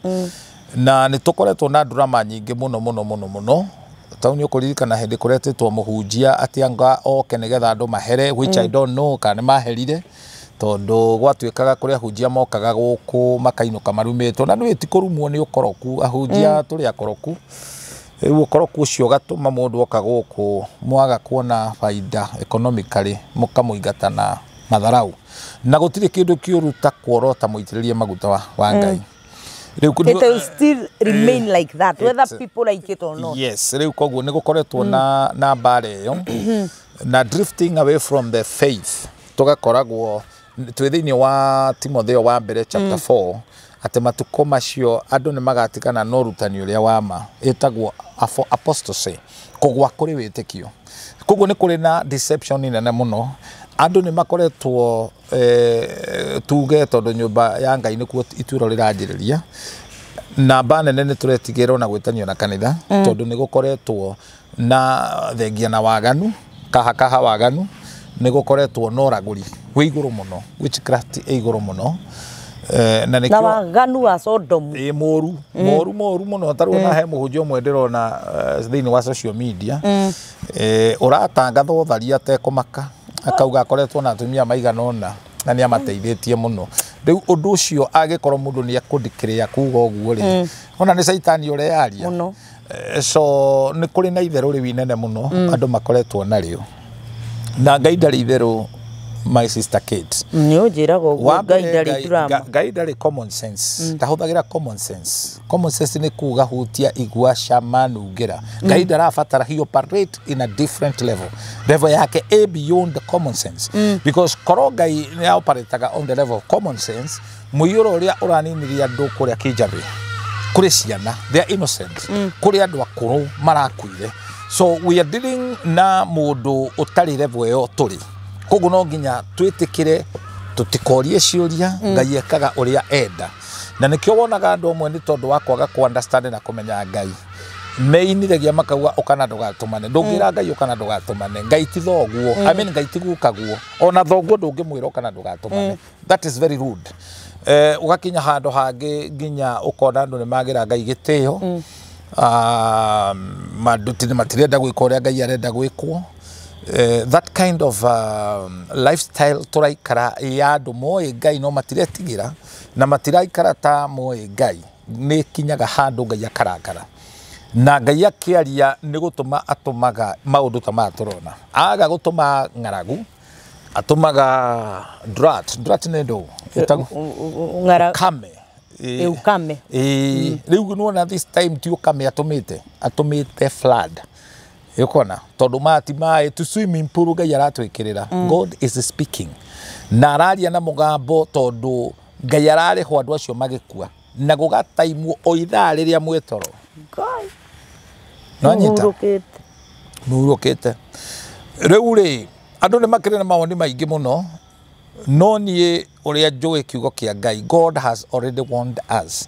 na nĩ tũkoretwo na drama nyingĩ mũno mũno mũno mũno. Tau nĩ ũkũririkana hĩndĩ kũretĩtwo mũhunjia atĩ anga oke nĩgetha andũ mahere, which I don't know kana nĩ maherire, tondũ gwatuĩkaga kũrĩ ahunjia mokaga gũkũ makainũka marumĩtwo, na nĩ ti kũrumwo, nĩ ũkoroku. Ahunjia tũrĩ akoroku. Rĩu ũkoroku ũcio ũgatũma mũndũ oka gũkũ mwaga kuona baida economically, mũkamũingata na matharau, na gũtirĩ kĩndũ kĩũru ta kuorota mũitĩrĩrie maguta wa Ngai. Rĩu It will still remain like that whether people like it or not. Yes, rĩu koguo nĩ gũkoretwo na mbara ĩyo na drifting away from the faith, tũgakoragwo twĩ thĩinĩ wa Timotheo wa mbere chapter 4, atĩ matukũ macio andũ nĩ magatigana na ũrutani ũrĩa wa ma, ĩtagwo apostasy, kũgwa kũrĩ wĩtĩkio. Koguo nĩ kũrĩ na deception nene mũno. Andũ nĩ makoretwo, tuge tondũ nyũmba ya Ngai nĩkuo ituĩro rĩranjĩrĩria, namba nene nĩ tũretigĩrwo na gwĩtanio na kanitha, tondũ nĩ gũkoretwo na thengia na waganu, kaha kaha waganu, nĩ gũkoretwo na ũragũri wĩ igũrũ mũno, witchcraft ĩ igũrũ mũno. Na Na nĩkĩo waganu wa Sodomu. Ĩ mũru mũru mũru mũno. Ta rĩu ona he mũhunjia ũmwe ndĩrona thĩinĩ wa social media, ũratangatha ũtharia atekũmaka, akauga akoretwo na atumia maigana ũna na nĩ amateithĩtie mũno. Rĩu ũndũ ũcio angĩkorwo mũndũ nĩ ekũndikĩrĩa kuga ũguo rĩ, ona nĩ caitani ũreyaria Mũno. So nĩ kũrĩ na itherũ rĩu inene mũno andũ makoretwo narĩo, na Ngai ndarĩ itherũ, my sister Kate. Nĩ ũnjĩraga ũguo. Wa Ngai mbere, ndarĩ drama. Ngai ndarĩ common sense, ndahũthagĩra common sense. Common sense nĩ kuga hutia, igua, cama, nungĩra. Ngai ndarabatara, he operate in a different level. Level yake ĩ beyond the common sense, because korwo Ngai nĩ operataga on the level of common sense, mũiyũro ũrĩa ũraniniria andũ kũrĩa Kĩnjabi, kũrĩ ciana, they are innocent, kũrĩ andũ akũrũ marakuire. So we are dealing na mũndũ ũtarĩ level ĩyo tũrĩ. Koguo no nginya twĩtĩkĩre, tũtikorie ciũria. Ngai ekaga ũrĩa enda, na nĩkĩo wonaga andũ amwe, nĩ tondũ wa kwaga ku understand na kũmenya Ngai, meiniragia makauga ũkana ndũgatũmane. Ndũngĩra Ngai ũkana ndũgatũmane. Ngai ti thoguo, I mean, Ngai ti gukaguo, ona thoguo ndũngĩmwĩra ũkana ndũgatũmane. That is very rude. Ũgakinya handũ hangĩ nginya ũkona andũ nĩ magĩra Ngai gĩtĩo. Matirenda gwĩka ũrĩa Ngai arenda gwĩkwo. That kind of lifestyle tũraikara ya andũ moĩ Ngai no matiretigĩra na matiraikara ta moĩ Ngai, nĩ kinyaga handũ Ngai akarakara, na Ngai akĩaria nĩ gũtũma atũmaga maũndũ ta maya tũrona. Aga gũtũma ng'aragu, atũmaga drought. Drought nĩ ndũ ĩtagwo Ng'ara. Kame. Ĩ, ukame. Ĩĩ, rĩu nĩwona this time ti ũkame atũmĩte, atũmĩte flood. Ũkona tondũ maya ti maĩ tu swimming pool Ngai aratwĩkĩrĩra. God is speaking na araria na mũgambo, tondũ Ngai ararĩhwo andũ acio magĩkua na gũgataimwo o ithaa rĩrĩa mwĩtoro. Ngai. Nĩwanyita? Mũhurũkĩte. Mũhurũkĩte. Rĩu rĩ, andũ nĩ makĩrĩ na mawoni maingĩ mũno, no niĩ ũrĩa njũĩ kiugo kĩa Ngai, God has already warned us,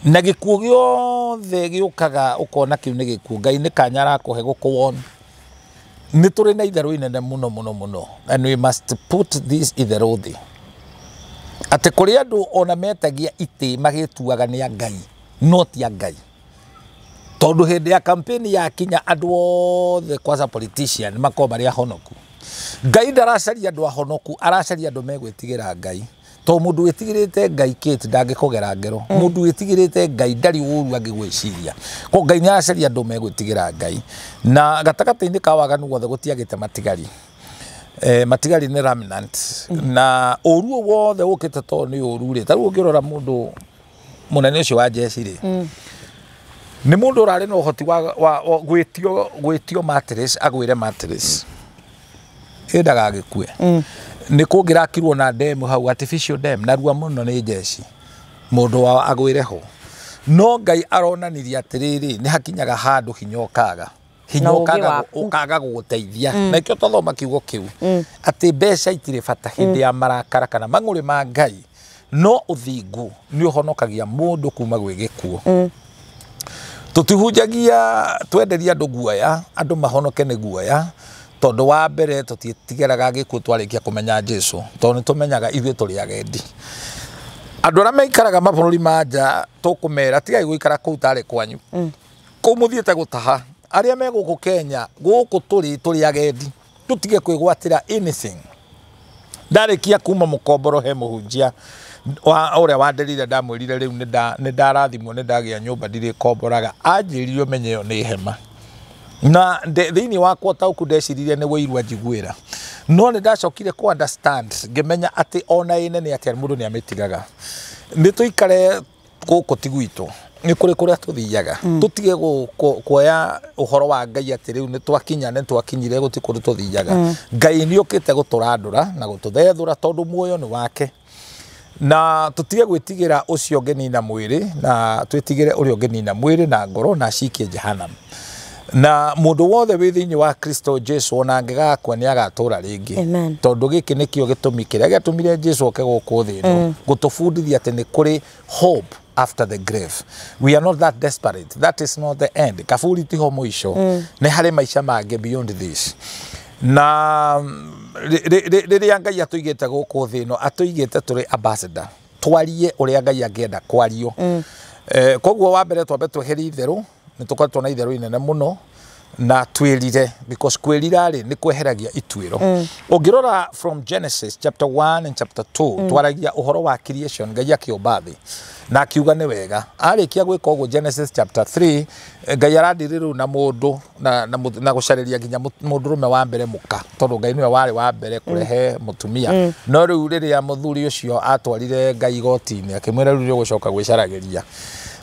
na gĩkuũ gĩothe gĩũkaga ũkona kĩu nĩ gĩkuũ, Ngai nĩ kanya arakũhe gũkũwon. Nĩ tũrĩ na itherũ inene mũno mũno mũno, and we must put this itherũ thĩ, atĩ kũrĩ andũ ona metagia itĩ magĩtuaga nĩ a Ngai, no ti a Ngai, tondũ hĩndĩ ya campaign yakinya andũ othe, kwanza politician, makorwo marĩ ahonoku. Ngai ndaracaria andũ ahonoku, aracaria andũ megwĩtigĩra Ngai, tondũ mũndũ wĩtigĩrĩte Ngai, Kate, ndangĩkũgera ngero. Mũndũ wĩtigĩrĩte Ngai ndarĩ ũru angĩgwĩciria. Ko Ngai nĩ aracaria andũ megwĩtigĩra Ngai, na gatagatĩ-inĩ ka waganu wothe gũtiagĩte matigari. Matigari nĩ remnant, na ũru ũyũ wothe ũkĩte tondũ nĩ ũru rĩ, ta rĩu ũngĩrora mũndũ mũnene ũcio wa jeshi rĩ, nĩ mũndũ ũrarĩ na ũhoti wa gwĩtio mattress, agwĩre mattress ĩ ndagagĩkue. Nĩ kũngĩrakirwo na dam hau, artificial dam, narua mũno nĩ jeshi, mũndũ wao agwĩre ho. No Ngai aronanirie atĩrĩrĩ, nĩ hakinyaga handũ hinya ũkaga hinya, Na ũũgĩ ũkaga waku. Ũkaga gũgũteithia. Na ikĩo twathoma kiugo kĩu atĩ mbeca itirĩ bata hĩndĩ ya marakara kana mang'ũrĩ ma Ngai, no ũthingu nĩ ũhonokagia mũndũ kuma gwĩ gĩkuũ. Tũtihunjagia twenderia andũ guoya, andũ mahonoke nĩ guoya, tondũ wa mbere tũtitigĩraga gĩkuũ twarĩkia kũmenya Jesu, tondũ nĩ tũmenyaga ithuĩ tũrĩ agendi. Andũ arĩa maikaraga mabũrũri ma nja, tũkũmera tigai gũikara kũu tarĩ kwanyu, kũu mũthiĩte gũtaha. Arĩa me gũkũ Kenya, gũkũ tũrĩ agendi, tũtige kwĩgwatĩra anything. Ndarĩkia kuma mũkomboro he mũhunjia wa ũrĩa wanderire, ndamwĩrire rĩu nĩ ndarathimwo, nĩ ndagĩa nyũmba, ndirĩkomboraga. Anjĩrire ũmenye ĩyo nĩ hema, na thĩinĩ wakwa taũku ndeciririe nĩ wĩiru anjiguĩra, no nĩ ndacokire ku understand, ngĩmenya atĩ ona ĩ nene atĩa mũndũ nĩ amĩtigaga. Nĩ tũikare gũkũ ti gwitũ, nĩ kũrĩ kũrĩa tũthiaga. Tũtige kuoya ũhoro wa Ngai atĩ rĩu nĩ twakinya, nĩ twakinyire, gũtirĩ kũndũ tũthiaga. Ngai nĩ ũkĩte gũtũrandũra na gũtũthethũra, tondũ muoyo nĩ wake, na tũtige gwĩtigĩra ũcio ũngĩnina mwĩrĩ, na twĩtigĩre ũrĩa ũngĩnina mwĩrĩ na ngoro na acikie Jehanamu. Na mũndũ wothe wĩ thĩinĩ wa Kristo Jesu, ona angĩgakua, nĩ agatũra rĩngĩ. Amen. Tondũ gĩkĩ nĩkĩo gĩtũmi kĩrĩa gĩatũmire Jesu oke gũkũ thĩ ĩno, gũtũbundithia atĩ nĩ kũrĩ hope after the grave. We are not that desperate. That is not the end. Kaburi tiho mũico, nĩ harĩ maica mangĩ beyond this. Na rĩrĩa Ngai atũigĩte gũkũ thĩ ĩno, atũigĩte tũrĩ ambassador, twarie ũrĩa Ngai angĩenda kwario. Koguo wa mbere twambe tweherie itherũ. Nĩ tũkoretwo na itherũ inene mũno. Na twĩrire, because kwĩrira rĩ, nĩ kweheragia ituĩro. Ũngĩrora from Genesis chapter 1 and chapter 2, twaragia ũhoro wa creation. Ngai akĩũmba thĩ na akiuga nĩ wega. Arĩkia gwĩka ũguo, Genesis chapter 3, Ngai aradiri rĩu na mũndũ na gũcarĩria nginya mũndũrũme wa mbere mũka, tondũ Ngai nĩwe warĩ wa mbere kũrehe mũtumia. No rĩu rĩrĩa mũthuri ũcio atwarire Ngai igoti-inĩ, akĩmwĩra rĩu nĩũgũcoka gwĩcaragĩria.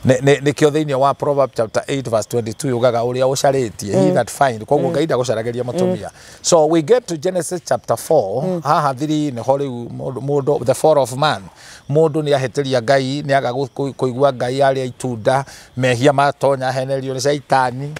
Nĩkĩo thĩinĩ wa Proverb chapter 8 verse 22 yugaga ũrĩa ũcarĩtie, he that find. Koguo Ngai ndagũcaragĩria mũtumia. So we get to Genesis chapter 4. Haha thiri nĩho rĩu mũndũ, the fall of man, mũndũ nĩ ahĩtĩria Ngai, nĩ aga kũigua Ngai, arĩa itunda, mehia matonya, ahenerio nĩ Caitani,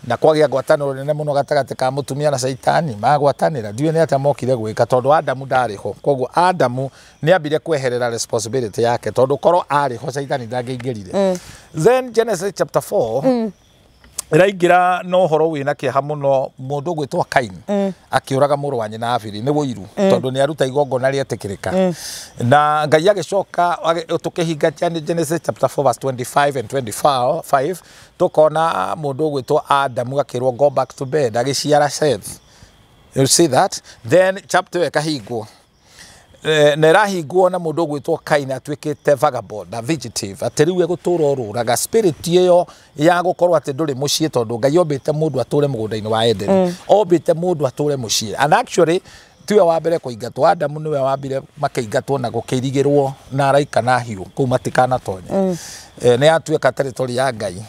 na kwagĩa ngwatanĩro nene mũno gatagatĩ ka mũtumia na Caitani. Magwatanĩra, ndiũĩ nĩ atĩa mokire gwĩka, tondũ Adamu ndarĩ ho. Koguo Adamu nĩ ambire kweherera responsibility yake, tondũ korwo arĩ ho Caitani ndangĩingĩrire. Then Genesis chapter 4 ĩraingĩra na ũhoro wĩna kĩeha mũno, mũndũ ũgwĩtwo Kain akĩũraga mũrũ wa nyina Abiri nĩ wũiru, tondũ nĩ aruta igongona rĩetĩkĩrĩka. Na Ngai agĩcoka tũkĩhinga Genesis chapter 4 verse 25 and 25, tũkona mũndũ ũgwĩtwo Adamu akĩrwo, "Go back to bed," agĩciara Seth. You see that? Then chapter ĩyo ĩkahingwo. Na ĩrahingwo na mũndũ ũgwĩtwo Kain atuĩkĩte vagabond na fugitive, atĩ rĩu egũtũra ũrũraga. Spirit ĩyo ya gũkorwo atĩ ndũrĩ mũciĩ, tondũ Ngai ombĩte mũndũ atũre mũgũnda-inĩ wa Eden, ombĩte mũndũ atũre mũciĩ. And actually tiwe wa mbere kũingatwo, Adamu nĩwe wambire makĩingatwo na gũkĩirigĩrwo na araika na hiũ kũu matikanatonye. Nĩ yatuĩka territory ya Ngai.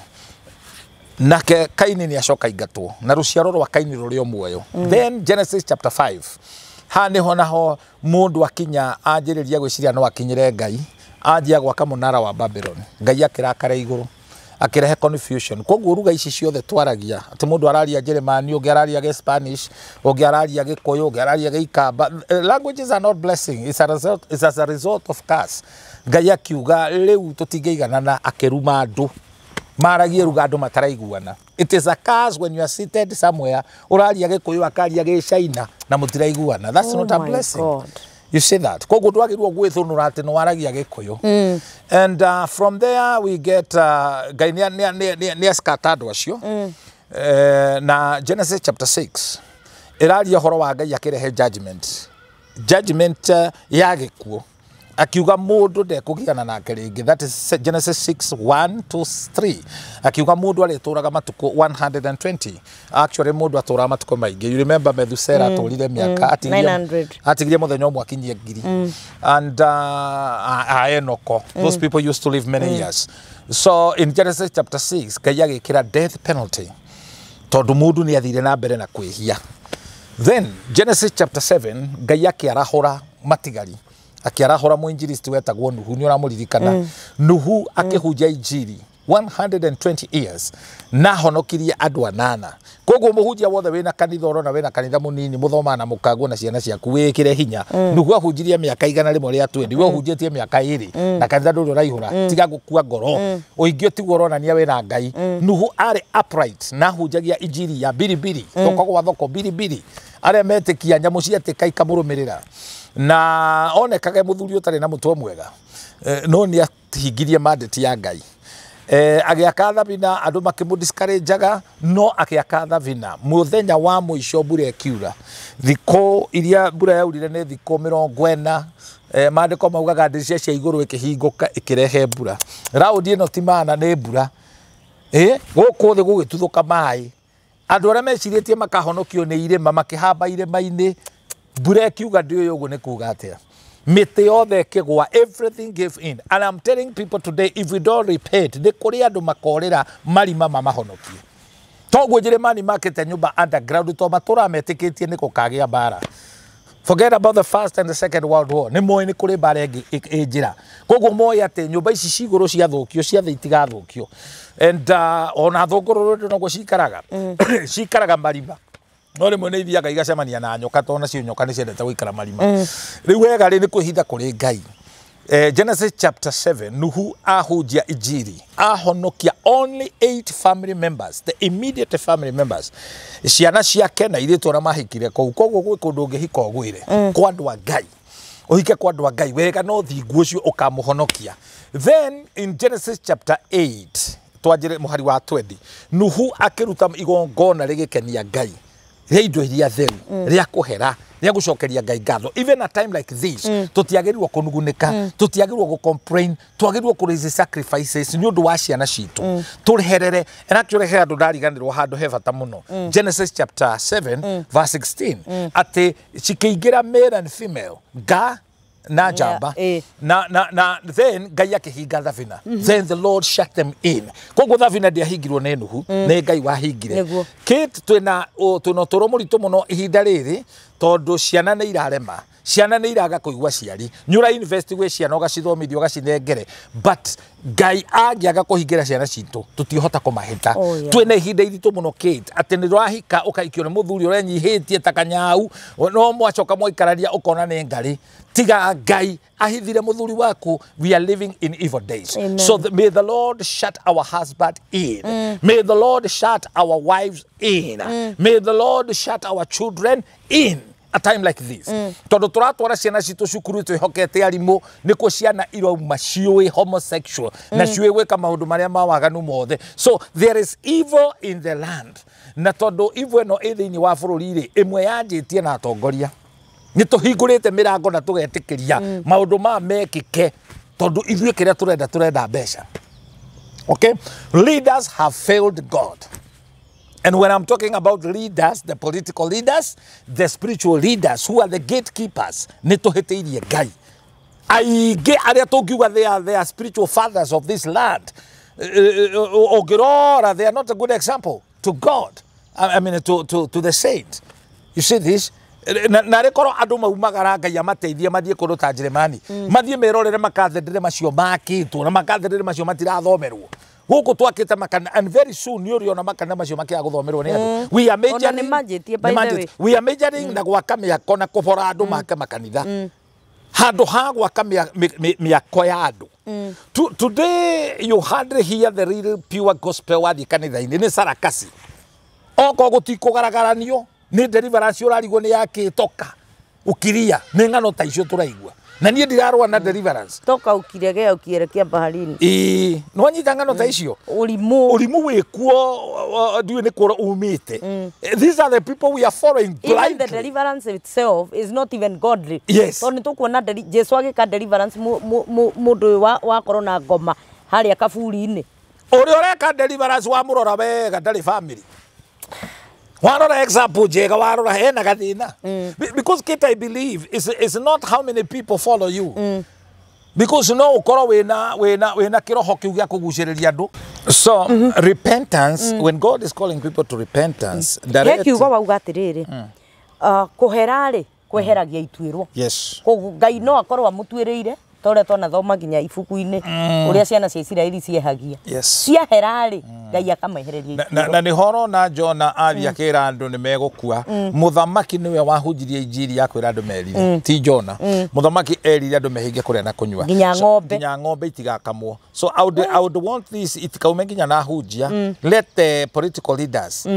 Nake Kaini nĩ acoka ingatwo, na rũciaro rwa Kaini rũrĩ o muoyo. Then Genesis chapter 5, haha nĩho naho mũndũ akinya anjĩrĩria gwĩciria no akinyĩre Ngai, anjia gwaka mũnara wa Babylon. Ngai akĩrakara igũrũ, akĩrehe confusion. Koguo ruga ici ciothe twaragia, atĩ mũndũ araria Njĩrĩmani, ũngĩ araria Gĩspanish, ũngĩ araria Gĩkũyũ, ũngĩ araria Gĩikamba. Languages are not blessing, it's as a result of curse. Ngai akiuga rĩu tũtingĩiganana, akĩruma andũ maragie ruga andũ mataraiguana. It is a curse when you are seated somewhere, ũraria Gĩkũyũ, akaria Gĩcaina, na mũtiraiguana. That's Oh not a my blessing. God. You see that? Koguo ndwagĩrĩirwo gwĩthũnũra atĩ nĩ waragia Gĩkũyũ. And from there we get Ngai nĩ ascatter andũ acio. Na Genesis chapter 6 ĩraria ũhoro wa Ngai akĩrehe judgment ya gĩkuũ, akiuga mũndũ ndekũgiana nake rĩngĩ. That is Genesis 6 1 to 3. Akiuga mũndũ arĩtũraga matukũ 120. Actually mũndũ atũraga matukũ maingĩ. You remember Methusela atũrire mĩaka atigirie 900. Atigirie mũthenya ũmwe akinyie 1000. And Enoko, those people used to live many years. So in Genesis chapter 6, Ngai agĩkĩra death penalty tondũ mũndũ nĩ athire na mbere na kwĩhia. Then Genesis chapter 7, Ngai akĩarahũra matigari, akĩarahũra mũinjilisti wetagwo Nuhu. Nĩ ũramũririkana? Nuhu akĩhunjia injiri 120 years na honokirie andũ anana. Koguo mũhunjia wothe wĩna kanitha, ũrona wĩna kanitha mũnini, mũthomaga na mũkaguo na ciana ciaku, wĩkĩre hinya. Nuhu ahunjirie mĩaka 120. We ũhunjĩtie mĩaka 2 na kanitha ndũrĩ ũraihũra, tiga gũkua ngoro. Ũingĩ tiguo ũronania wĩna Ngai. Nuhu arĩ upright na ahunjagia injiri ya biribiri, thoko gwa thoko, biribiri. Arĩa metĩkia, nyamũ cietĩka ikamũrũmĩrĩra, na onekage mũthuri ũtarĩ na mũtwe mwega. No nĩ ahingirie mandate ya Ngai. Agĩaka thabina, andũ makĩmũ-discourageaga, no agĩaka thabina. Mũthenya wa mũico mbura ĩkiura. Thikũ iria mbura yaurire nĩ thikũ 40. Maandĩko maugaga ndirica cia igũrũ ĩkĩhingũka, ĩkĩrehe mbura. Raundi ĩno ti mana, nĩ mbura. Gũkũ thĩ gũgĩtuthũka maĩ. Andũ arĩa mecirĩtie makahonokio nĩ irĩma makĩhamba irĩma-inĩ, mbura ĩkiuga ndĩũĩ ũguo nĩ kuga atĩa. Mĩtĩ yothe ĩkĩgwa, everything gave in. And I'm telling people today, if we don't repent, nĩ kũrĩ andũ makorĩra marima mamahonokie. Toguo Njĩrĩmani makĩte nyũmba underground, to matũraga metĩkĩtie nĩ gũkagĩa mbara. Forget about the First and the Second World War. Nĩ moĩ nĩ kũrĩ mbara ĩngĩ ĩ njĩra, koguo moĩ atĩ nyũmba ici cigũrũ ciathũkio, cia thĩ itigathũkio. And ona thũngũrũrũ noguo cikaraga, cikaraga marima, no rĩmwe nĩ ithiaga igacemania na nyoka, tondũ nacio nyoka nĩ ciendete gũikara marima. Rĩu wega rĩ, nĩ kwĩhitha kũrĩ Ngai. Genesis chapter 7, Nuhu ahunjia injiri, ahonokia only eight family members, the immediate family members, ciana ciake na irĩtu arĩa mahikire kũu. Koguo gwĩ kũndũ ũngĩhika ũgwĩre kwa andũ a Ngai, ũhike kwa andũ a Ngai wega, no thingu ũcio ũkamũhonokia. Then in Genesis chapter 8 twanjire muhari wa 20. Nuhu akiruta igongona rigikenia Ngai rĩa indo iria theru, rĩa kũhera, rĩa gũcokeria Ngai ngatho. Even a time like this, tũtiagĩrĩirwo kũnugunĩka, tũtiagĩrĩirwo gũ complain, twagĩrĩirwo kũ raise sacrifices nĩ ũndũ wa ciana citũ, tũreherere. And actually he handũ ndariganĩrwo, handũ he bata mũno, Genesis chapter 7 verse 16, atĩ cikĩingĩra male and female, nga na njamba, na then Ngai akĩhinga thabina. Then the Lord shut them in. Koguo thabina ndĩahingirwo nĩ Nuhu, nĩ Ngai wahingire. Kate, twĩna ũtũũro mũritũ mũno ihinda rĩrĩ, tondũ ciana nĩ irarema, ciana nĩ iraga kũigua ciari. Nĩ ũra invest gwĩ ciana, ũgacithomithia, ũgacinengere, but Ngai angĩaga kũhingĩra ciana citũ, tũtihota kũmahĩta. Twĩna ihinda iritũ mũno, Kate, atĩ nĩ ũrahika, ũkahikio nĩ mũthuri ũrenyihĩtie ta kanyau, no mwacoka mwaikarania ũkona nĩ ngarĩ. Tiga Ngai ahithire mũthuri waku. We are living in evil days. Amen. So may the Lord shut our husband in. May the Lord shut our wives in. May the Lord shut our children in a time like this, tondu turatwara ciana citũ cukuru twĩhokete arimũ, nĩkuo ciana irauma ciũĩ homosexual na ciũĩ gwĩka maũndũ marĩa ma waganu mothe. So there is evil in the land, na tondũ evil ĩno ĩ thĩinĩ wa bũrũri rĩ, ĩmwe yanjĩtie na atongoria. Nĩ tũhingũrĩte mĩrango na tũgetĩkĩria maũndũ ma mekĩke, tondũ ithuĩ kĩrĩa tũrenda, tũrenda mbeca. Okay, leaders have failed God. And when I'm talking about leaders, the political leaders, the spiritual leaders who are the gatekeepers, nĩ tũhĩtĩirie Ngai. Aingĩ arĩa tũngiuga they are spiritual fathers of this land, ũngĩrora, they are not a good example to God. I mean, to the saint. You see this? Na rĩkorwo andũ maumagara, Ngai amateithie mathiĩ kũndũ ta Njĩrĩmani, mathiĩ merorere makathedere macio makĩtwo na makathedere macio matirathomerwo gũkũ twakĩte makanitha. And very soon nĩ ũrĩona makanitha macio makĩaga gũthomerwo nĩ andũ. We are majoring, Ona nĩ manjĩtie, by the way. We are majoring na gwaka mĩako na kũbora andũ make makanitha handũ ha gwaka mĩako ya andũ. Today you hardly hear the real pure gospel wathiĩ kanitha-inĩ, nĩ sarakasi. Okorwo gũtikũgaragaranio nĩ deliverance, ũrarigwo nĩ yakĩtoka ũkiria, nĩ ng'ano ta icio tũraigua, na niĩ ndirarũa na deliverance. Toka ukiregea ukielekea baharini. Ĩĩ, nĩwanyita ng'ano ta icio? Ũrimũ. Ũrimũ wĩkuo, ndiũĩ nĩ kũrĩa umĩte. These are the people we are following Even the blindly. deliverance itself is not even godly. Yes. Tondũ nĩ tũkuona Jesu agĩka deliverance mũndũ ũyũ wakorwo na ngoma harĩa kaburi-inĩ. Ũrĩa ũreka deliverance, wamũrora wega, ndarĩ family. Warora example njega, warora hena gathĩna. Because Kate, I believe is not how many people follow you, because no ũkorwo wĩna kĩroho kĩu gĩa kũgucĩrĩria andũ. So repentance, when God is calling people to repentance, He direct. kiugo wauga atĩrĩrĩ, kũhera-rĩ, kweheragia ituĩrwo. Koguo Ngai no akorwo amũtuĩrĩire ta ũrĩa twanathoma nginya ibuku-inĩ, ũrĩa ciana cia Isiraeli ciehagia. Ciahera-rĩ, Ngai akamehereria ituĩro. Na nĩ horo na Jona athiĩ akĩra andũ nĩ megũkua. Mũthamaki nĩwe wahunjirie injiri ya kwĩra andũ merire, ti Jona. Mũthamaki erire andũ mehinge kũrĩa na kũnyua. Nginya ng'ombe. Nginya ng'ombe itigakamwo. So I would want this itikaume nginya na hunjia. Let the political leaders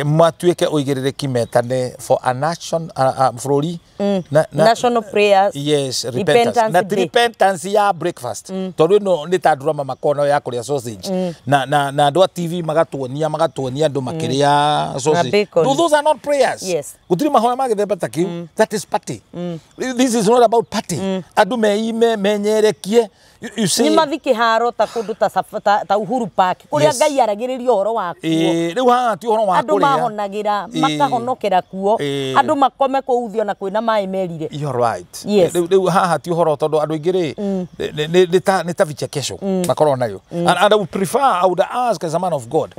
matuĩke ũigĩrĩrĩki, metane for a nation, bũrũri National prayers. Yes, repentance. Repentance Na ti day. Repentance ya breakfast, tondu ĩno nĩ ta drama makona ya kũrĩa sausage, na andũ a TV magatuonia andũ makĩrĩa sausage. Bacon. No, those are not prayers. Gũtirĩ mahoya ma gĩthemba ta kĩu. That is party. This is not about party. Andũ meime menyerekie. You see, Nĩ mathi kĩharo ta kũndũ ta Uhuru Park, kũrĩa Ngai aragĩrĩria ũhoro wakuo. Rĩu haha ti ũhoro wa Andũ kũrĩa. mahonagĩra, makahonokera kuo. Andũ makome kũu thĩ ona kwĩna maĩ merire. You're right. Yes. Rĩu haha ti ũhoro, tondũ andũ aingĩ rĩ, nĩ ta vichekesho makorwo nayo. And I would prefer, I would ask as a man of God,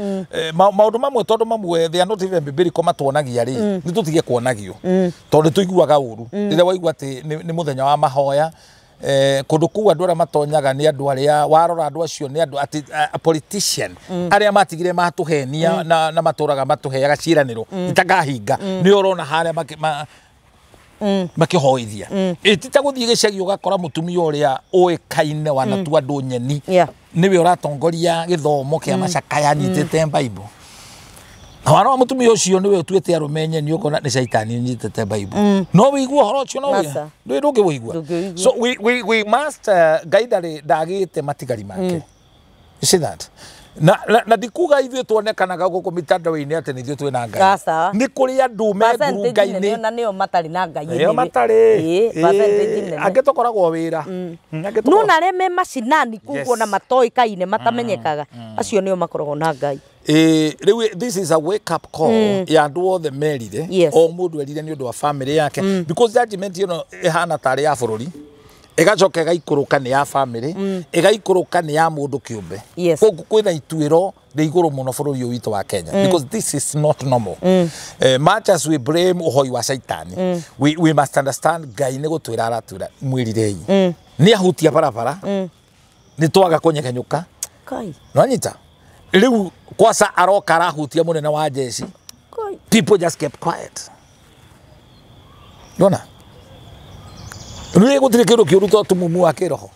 maũndũ mamwe, tondũ mamwe they are not even biblical, matuonagia rĩ, nĩ tũtige kuonagio, tondũ nĩ tũiguaga ũru rĩrĩa waigua atĩ nĩ mũthenya wa mahoya. Kũndũ kũu andũ arĩa matonyaga nĩ andũ arĩa warora andũ acio nĩ andũ atĩ politician arĩa matigire matũhenia na matũraga matũheaga ciĩranĩro itakahinga, nĩ ũrona harĩa makĩhoithia. Ĩ ti ta gũthiĩ gĩcagi ũgakora mũtumia ũrĩa ũĩkaine wanatua andũ nyeni nĩwe ũratongoria gĩthomo kĩa macakaya anyitĩte Bible. Na warora mũtumia ũcio nĩwe ũtuĩte arũme nyeni, ũkona nĩ caitani ũnyitĩte Bible. No wĩigue ũhoro ũcio, no Aca. ndũngĩwĩigua. Ndũngĩũigua. So we must, Ngai ndarĩ ndagĩte matigari make. You see that? Na ndikuga ithuĩ tuonekanaga gũkũ mitandao-inĩ atĩ nĩ ithuĩ twĩna Ngai. Nĩ kũrĩ andũ me ngurunga-inĩ na nĩo matarĩ na Ngai. Nĩo matarĩ. Angĩ tũkoragwo wĩra. No na arĩa me macinani kũguo na matoĩkaine matamenyekaga acio nĩo makoragwo na Ngai. Rĩu this is a wake up call ya andũ othe merire o mũndũ erire nĩ ũndũ wa family yake because judgment ĩno ĩhana tarĩ ya bũrũri ĩgacoka ĩgaikũrũka nĩ ya family ĩgaikũrũka nĩ ya mũndũ kĩũmbe. Koguo kwĩna ituĩro rĩ igũrũ mũno bũrũri ũyũ witũ wa Kenya because this is not normal. Much as we blame ũhoi wa caitani, we must understand Ngai nĩ gũtwĩra aratwĩra mwĩrirei. Nĩ ahutia barabara nĩ twaga kũnyegenyũka. Nĩwanyita? Rĩu kwaca aroka arahutia mũnene wa jeshi. People just kept quiet. Nona? Nĩ gũtirĩ kĩndũ kĩũru to tumumu wa kĩroho.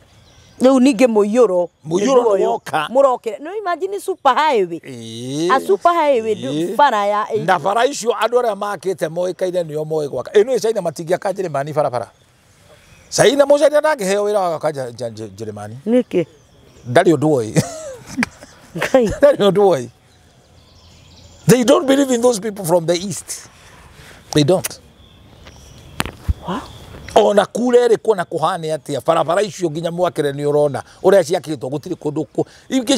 Rĩu ningĩ mũiyũro. Mũiyũro nĩ woka. Mũrokere. No imagine super highway. A super highway bara ya. Na bara icio andũ arĩa makĩte moĩkaine nĩo moĩ gwaka. Ĩno China matingĩaka Njĩrĩmani barabara. China mũcaina ndangĩheo wĩra wa gwaka Njĩrĩmani. Nĩkĩ? Ndarĩ ũndũ oĩ. Ndarĩ ũndũ oĩ. They don't believe in those people from the east. They don't. Wow. Ona kure rĩ kuona kũhana atĩa barabara icio nginya mwakĩre nĩ ũrona ũrĩa ciakĩtwo gũtirĩ kũndũ ingĩ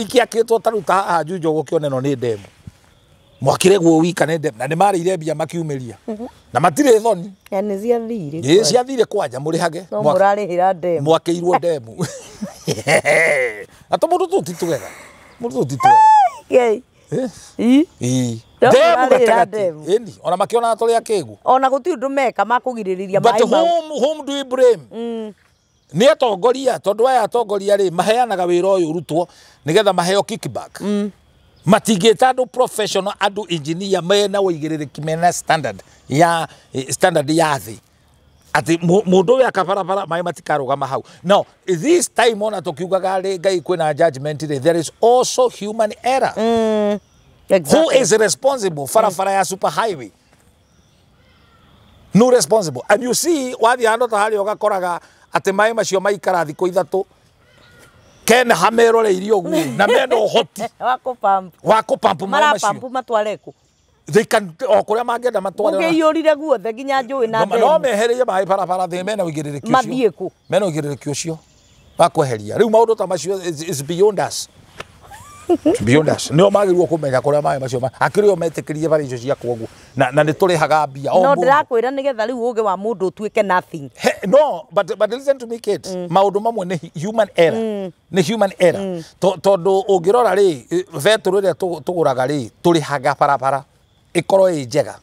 ciakĩtwo ta rĩu ta haha Juja ũgũkĩona ĩno nĩ ndemu mwakĩre guo wika nĩ ndemu na nĩ marĩire mbia makiumĩria na matirĩ thoni. Nĩ ciathire. Ĩ ciathire kwanja mũrĩhage. No mũrarĩhĩra ndemu. Mwakĩirwo ndemu. Na tũmũndũ tũu ti twega. Mũndũ tũu ti twega. Ndemu gatagatĩ. Ĩni ona makĩonaga tũrĩ akĩgu. Ona gũtirĩ ũndũ meka makũgirĩrĩria maĩ mau. But whom do we blame? Nĩ atongoria tondũ aya atongoria rĩ maheanaga wĩra ũyũ ũrutwo nĩgetha maheo kickback. Matingĩta andũ professional andũ engineer mena ũigĩrĩrĩki mena standard ya thĩ. Atĩ mũndũ ũyũ aka barabara maĩ matikarũgama hau. Now this time ona tũkiugaga rĩ Ngai kwĩna judgment rĩ there is also human error. Exactly. Who is responsible? Farafara ya super highway. No responsible. And you see, wathiĩ handũ ta harĩa ũgakoraga atĩ maĩ macio maikara thikũ ithatũ kena hameroreirie ũguo na mena ũhoti wa kũpamp maĩ macio. Marapampu matware kũ? They can o kũrĩa mangĩenda matware. Ũngĩiyũrire guothe nginya njũĩ na ndemu. No mehererie maĩ barabara thĩ mena ũigĩrĩrĩki ũcio. Mathiĩ kũ? Mena ũigĩrĩrĩki ũcio wa kweheria. Rĩu maũndũ ta macio is beyond us. Beyond us. Nĩo magĩrĩirwo kũmenya kũrĩa maĩ macio akĩrĩ o metĩkĩrie bara icio ciakwo ũguo na nĩ tũrĩhaga mbia. No ndĩrakwĩra nĩgetha rĩu ũgĩ wa mũndũ ũtuĩke nothing. No, but listen to me Kate. Maũndũ mamwe nĩ human error. Nĩ human error. Tondũ ũngĩrora rĩ betũrũ ĩrĩa tũgũraga rĩ tũrĩhaga barabara ĩkorwo ĩ njega.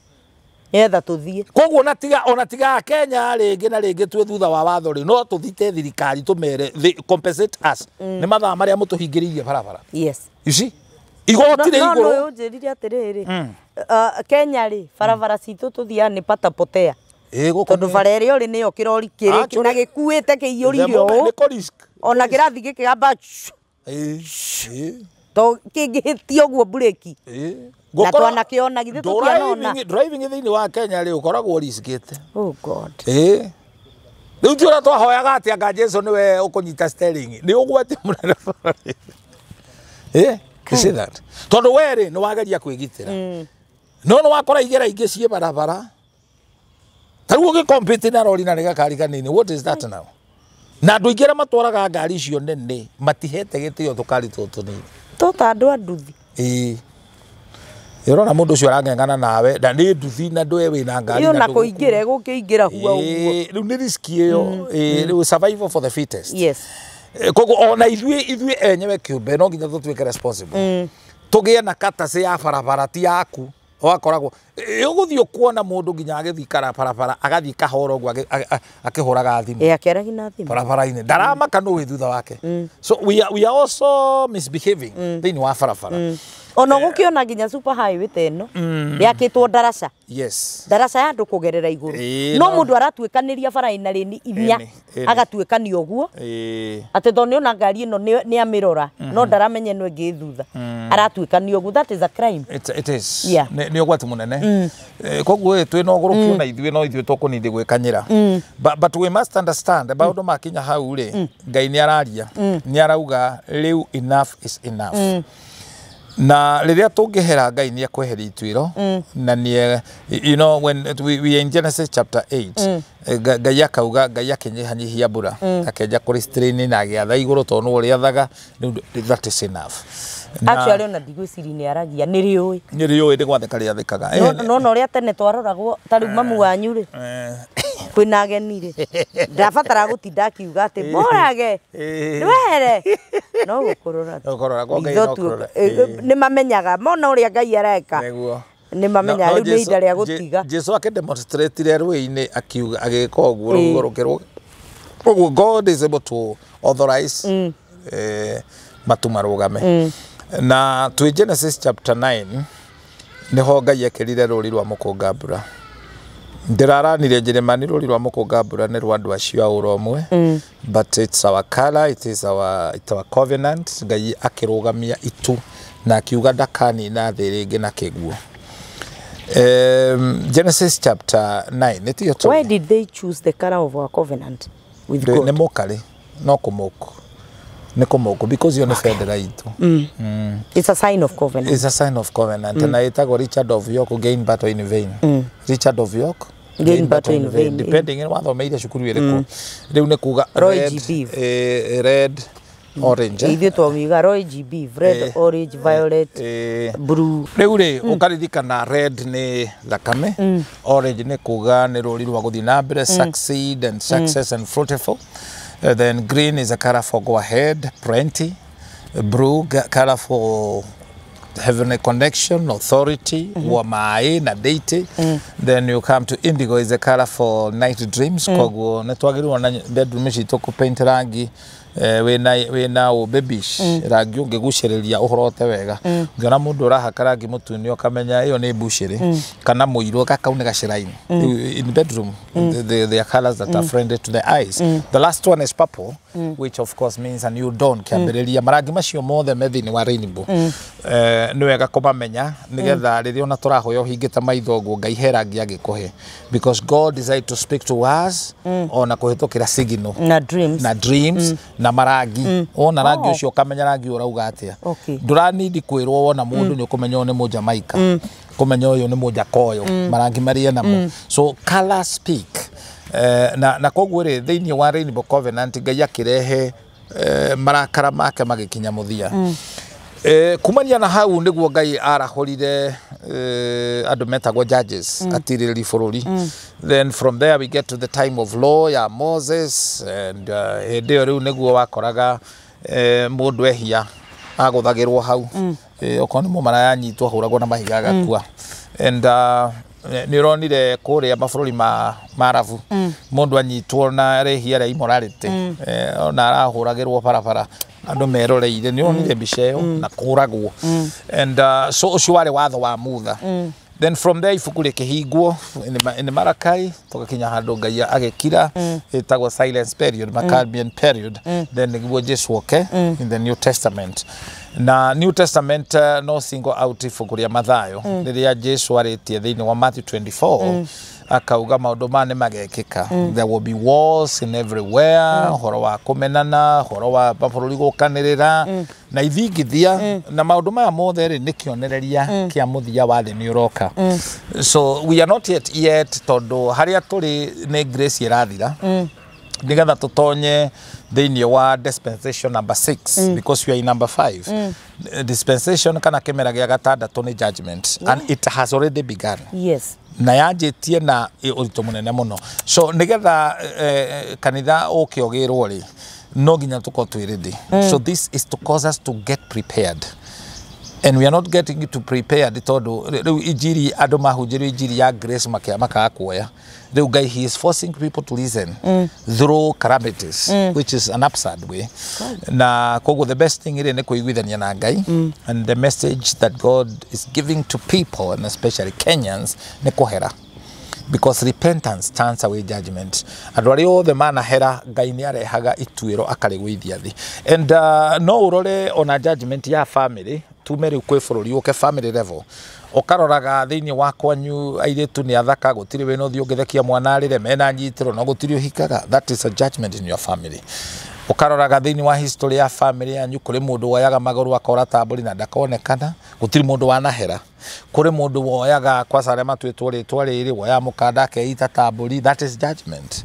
Nĩgetha tũthiĩ. Koguo ona tiga Kenya rĩngĩ na rĩngĩ twĩ thutha wa watho rĩ no tũthite thirikari tũmere they compensate us nĩ mathaa marĩa mũtũhingĩrĩirie barabara. Yes. You see? Igoti rĩ igũrũ. No ũnjĩrire atĩrĩrĩ. Kenya rĩ barabara citũ tũthiaga nĩ patapotea. Tondũ bara ĩrĩa ũrĩ nĩyo kĩrori kĩrĩ na gĩkuĩte kĩiyũrire ũũ. Ona kĩrathiĩ gĩkĩgamba. To kĩngĩhĩtia ũguo mburĩki. Na twanakĩona githĩ tũtianona. Driving thĩinĩ wa Kenya rĩ ũkoragwo riskĩte. Oh God. Rĩu ti ũrĩa twahoyaga atĩ anga Jesu nĩwe ũkũnyita steering. Nĩ ũgwati mũnene bũrũri. You see that? Tondũ we rĩ nĩ wageria kwĩgitĩra. No nĩ wakora igera ingĩ ciĩ barabara. Ta rĩu ũgĩcompete na rori na nĩ gakari kanini. What is that now? Na andũ aingĩ arĩa matwaraga ngari icio nene matihete gĩtĩo tũkari tũtũ tũnini. Tũta andũ a nduthi. Ũrona mũndũ ũcio arang'eng'ana nawe na nĩ nduthi na ndũe wĩna ngari na kũingĩra ĩgũkĩingĩra hua ũguo. Rĩu nĩ risk ĩyo. Rĩu survival for the fittest. Yes. Koguo ona ithuĩ enyewe kĩũmbe no nginya tũtuĩke responsible. Tũgĩe na katacĩ ya barabara ti yaku. Wakoragwo ũgũthiĩ ũkuona mũndũ nginya agĩthiĩ barabara agathiĩ kahora ũguo akĩhũraga thimũ. Akĩaragia na thimũ. Barabara-inĩ. Ndaramaka nũ wĩ thutha wake. So we are also misbehaving thĩinĩ wa barabara. Ona gũkĩona nginya super highway ta ĩno yakĩtwo ndaraca. Yes. Ndaraca ya andũ kũgerera igũrũ. Ĩĩ, No no. mũndũ aratuĩkanĩria bara ĩna rĩni inya Ĩni, ĩni. agatuĩkania ũguo Ĩĩ. atĩ tondũ nĩona ngari ĩno nĩ amĩrora no ndaramenya ĩno ĩngĩ ĩ thutha, aratuĩkania ũguo. That is a crime. It is. Yeah. Nĩ ũgwati mũnene. Koguo ĩ, twĩna ũgũrũki ona ithuĩ no ithuĩ tũkũnindi gwĩkanyĩra. But we must understand maũndũ makinya hau rĩ, Ngai nĩ araria, nĩ arauga rĩu enough is enough. Na rĩrĩa tũngĩhera, Ngai nĩ ekweheria ituĩro na nĩ when we are in Genesis chapter 8, Ngai akauga, Ngai akĩnyihanyihia mbura, akĩenja kũrestrain na agĩatha igũrũ tondũ nĩwe ũrĩathaga. Rĩu that is enough. Actually ona ndigwĩciria nĩ aragia, nĩ rĩũĩ. Nĩ rĩũĩ, nĩ gwathĩka rĩathĩkaga. No na ũrĩa tene twaroragwo ta rĩu mamu wanyu rĩ, kwĩna ageni rĩ, ndabatara gũtinda akiuga atĩ morage nĩwehere, no gũkũrora tu. No kũrora, kwa Ngai Ritho no tu. kũrora. Nĩ mamenyaga mona ũrĩa Ngai areka. Nĩguo. Nĩ mamenyaga rĩu nĩ ihinda rĩa gũtiga. Jesu akĩdemonstratire rũĩ-inĩ, akiuga, agĩka ũguo, rũhuho rũkĩrũga ũguo. God is able to authorize matu marũgame. Na twĩ Genesis chapter 9 nĩho Ngai ekĩrire rũri rwa mũkũnga mbura. Ndĩraranire Njĩrĩmani, rũri rwa mũkũnga mbura nĩ rwa andũ acio a ũrũmwe, but it's our color, it's our covenant. Ngai akĩrũgamia itu na akiuga ndakanina thĩ rĩngĩ na kĩguũ. Genesis chapter 9 nĩtio tũrĩ. Why did they choose the color of our covenant with God? Nĩ mũkarĩ no kũmũku, nĩ kũmũku because iyo nĩ bendera itũ. It's a sign of covenant. It's a sign of covenant. Na ĩtagwo Richard of York gain battle in vain. Richard of York Gain battle in vain. Depending nĩ wathomeire cukuru ĩrĩkũ. Rĩu nĩ kuga Roy red, G. Biv. Red, orange, eh? Ithuĩ twamiuga Roy G. Biv, red, orange, violet, blue. Rĩu rĩ, ũkaririkana red nĩ thakame, orange nĩ kuga nĩ rũri rwa gũthiĩ na mbere, succeed and success and fruitful. Then green is a color for go ahead, plenty. Blue color for heavenly connection, authority, wa maĩ na deity. Then you come to indigo, is a color for night dreams. Koguo nĩ twagĩrĩirwo na bedroom citũ kũpaint rangi wĩna ũ babish, rangi ũngĩgucĩrĩria ũhorote wega. Ũngĩona mũndũ ũrahaka rangi mũtune, ũkamenya ĩyo nĩ mbucĩrĩ kana mũirũ, gakau nĩ gaciraini. In bedroom the are colors that are friendly to the eyes. The last one is purple, which of course means a new dawn, kĩambĩrĩria. Marangi macio mothe me thĩinĩ wa rainbow. Nĩ wega kũmamenya nĩgetha rĩrĩa ona tũrahoya ũhingĩte maitho ũguo, Ngai he rangi angĩkũhe, because God decide to speak to us ona kũhĩtũkĩra signal na dreams. Na dreams na marangi. Wona rangi ũcio, ũkamenya rangi ũyũ ũrauga atĩa. Ndũranindi kwĩrwo, wona mũndũ nĩ ũkũmenya ũyũ nĩ Mũjamaika, kũmenya ũyũ nĩ Mũjakoyo, marangi marĩa namo. So color speak. Na koguo rĩ, thĩinĩ wa Rainbow Covenant, Ngai akĩrehe marakara make magĩkinya mũthia. Kumania na hau nĩguo Ngai arahũrire andũ metagwo judges atirĩrĩri bũrũri. Then from there we get to the time of law ya Moses, and hĩndĩ ĩyo rĩu nĩguo wakoraga mũndũ ehia agũthagĩrwo hau. Okorwo nĩ mũmaraya anyitwo, ahũragwo na mahiga agakua. And nĩ ũronire kũrĩa mabũrũri ma Arabu, mũndũ anyitwo na rĩhia rĩa immorality, ona arahũragĩrwo barabara andũ meroreire. Nĩ ũronire mbica ĩyo na kũragwo. And so ũcio warĩ watho wa Mutha. Then from there ibuku rĩkĩhingwo in Malachi, tũgakinya handũ Ngai agĩkira, ĩtagwo silence period, Maccabean period. Then nĩguo Jesu oke in the New Testament. Na New Testament, no single out ibuku rĩa Mathayo, rĩrĩa Jesu arĩtie thĩinĩ wa Matthew 24, akauga maũndũ maya nĩ magekĩka. There will be wars in everywhere, ũhoro wa kũmenana, ũhoro wa mabũrũri gũkanĩrĩra na ithingithia, na maũndũ maya mothe rĩ, nĩ kĩonereria kĩa mũthia wa thĩ nĩ ũroka. So we are not yet, tondũ harĩa tũrĩ nĩ grace ĩrathira, nigetha tũtonye thĩinĩ wa dispensation number 6, because we are in number 5 dispensation, kana kĩmera gĩa gatandatũ nĩ judgment, and it has already begun. Na yanjĩtie na ũritũ mũnene mũno. So nigetha kanitha ũke ũgĩrwo rĩ, no nginya tũkorwo twĩ ready. So this is to cause us to get prepared. And we are not getting to prepared tondũ rĩu injiri andũ mahunjĩrio injiri ya grace makaga kuoya. Rĩu Ngai, he is forcing people to listen through calamities, which is an absurd way. Na koguo the best thing ĩrĩ nĩ kũiguithania na Ngai, and the message that God is giving to people, and especially Kenyans, nĩ kũhera, because repentance turns away judgment. Andũ arĩa othe manahera, Ngai nĩ arehaga ituĩro akarĩgũithia thĩ. And no ũrore ona judgment ya family, tume rĩu kwĩ bũrũri ũke family level, ũkaroraga thĩinĩ wa kwanyu airĩtu nĩ athaka, gũtirĩ wĩna ũthiũ ũngĩthekia mwana arĩre, mena nyitĩro, no gũtirĩ ũhikaga. That is a judgment in your family. Ũkaroraga thĩinĩ wa history ya family yanyu, kũrĩ mũndũ woyaga magũrũ akora tambũri na ndakonekana, gũtirĩ mũndũ wanahera. Kũrĩ mũndũ woyaga kwaca arĩa matuĩtwo rĩtwa rĩrĩ, woyaga mũkanda akeita tambũri. That is judgment.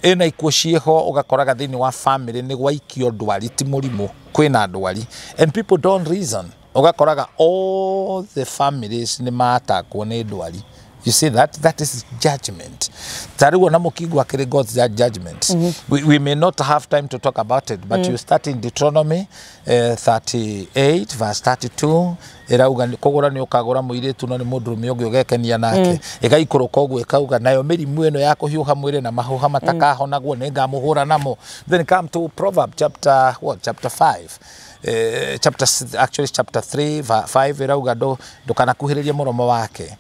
Ĩna ikuũ ciĩho, ũgakoraga thĩinĩ wa family nĩ gwaikio ndwari, ti mũrimũ, kwĩna ndwari, and people don't reason. Ũgakoraga all the families nĩ matakwo nĩ ndwari. You see, that is judgment. Ta rĩu ona mũkingo akĩrĩ God's judgment. We may not have time to talk about it, but you start in Deuteronomy 38 verse 32, ĩrauga kũgũra nĩ ũkagũra mũirĩtu no nĩ mũndũrũme ũngĩ ũgekenia nake. Ĩgaikũrũka ũguo ĩkauga nayo mĩrimũ ĩno ya kũhiũha mwĩrĩ na mahũha matakahonagwo nĩ ngamũhũra namo. Then come to Proverb chapter what, chapter 5, chapter actually chapter 3 5, ĩrauga ndũkanakuhĩrĩrie mũromo wake,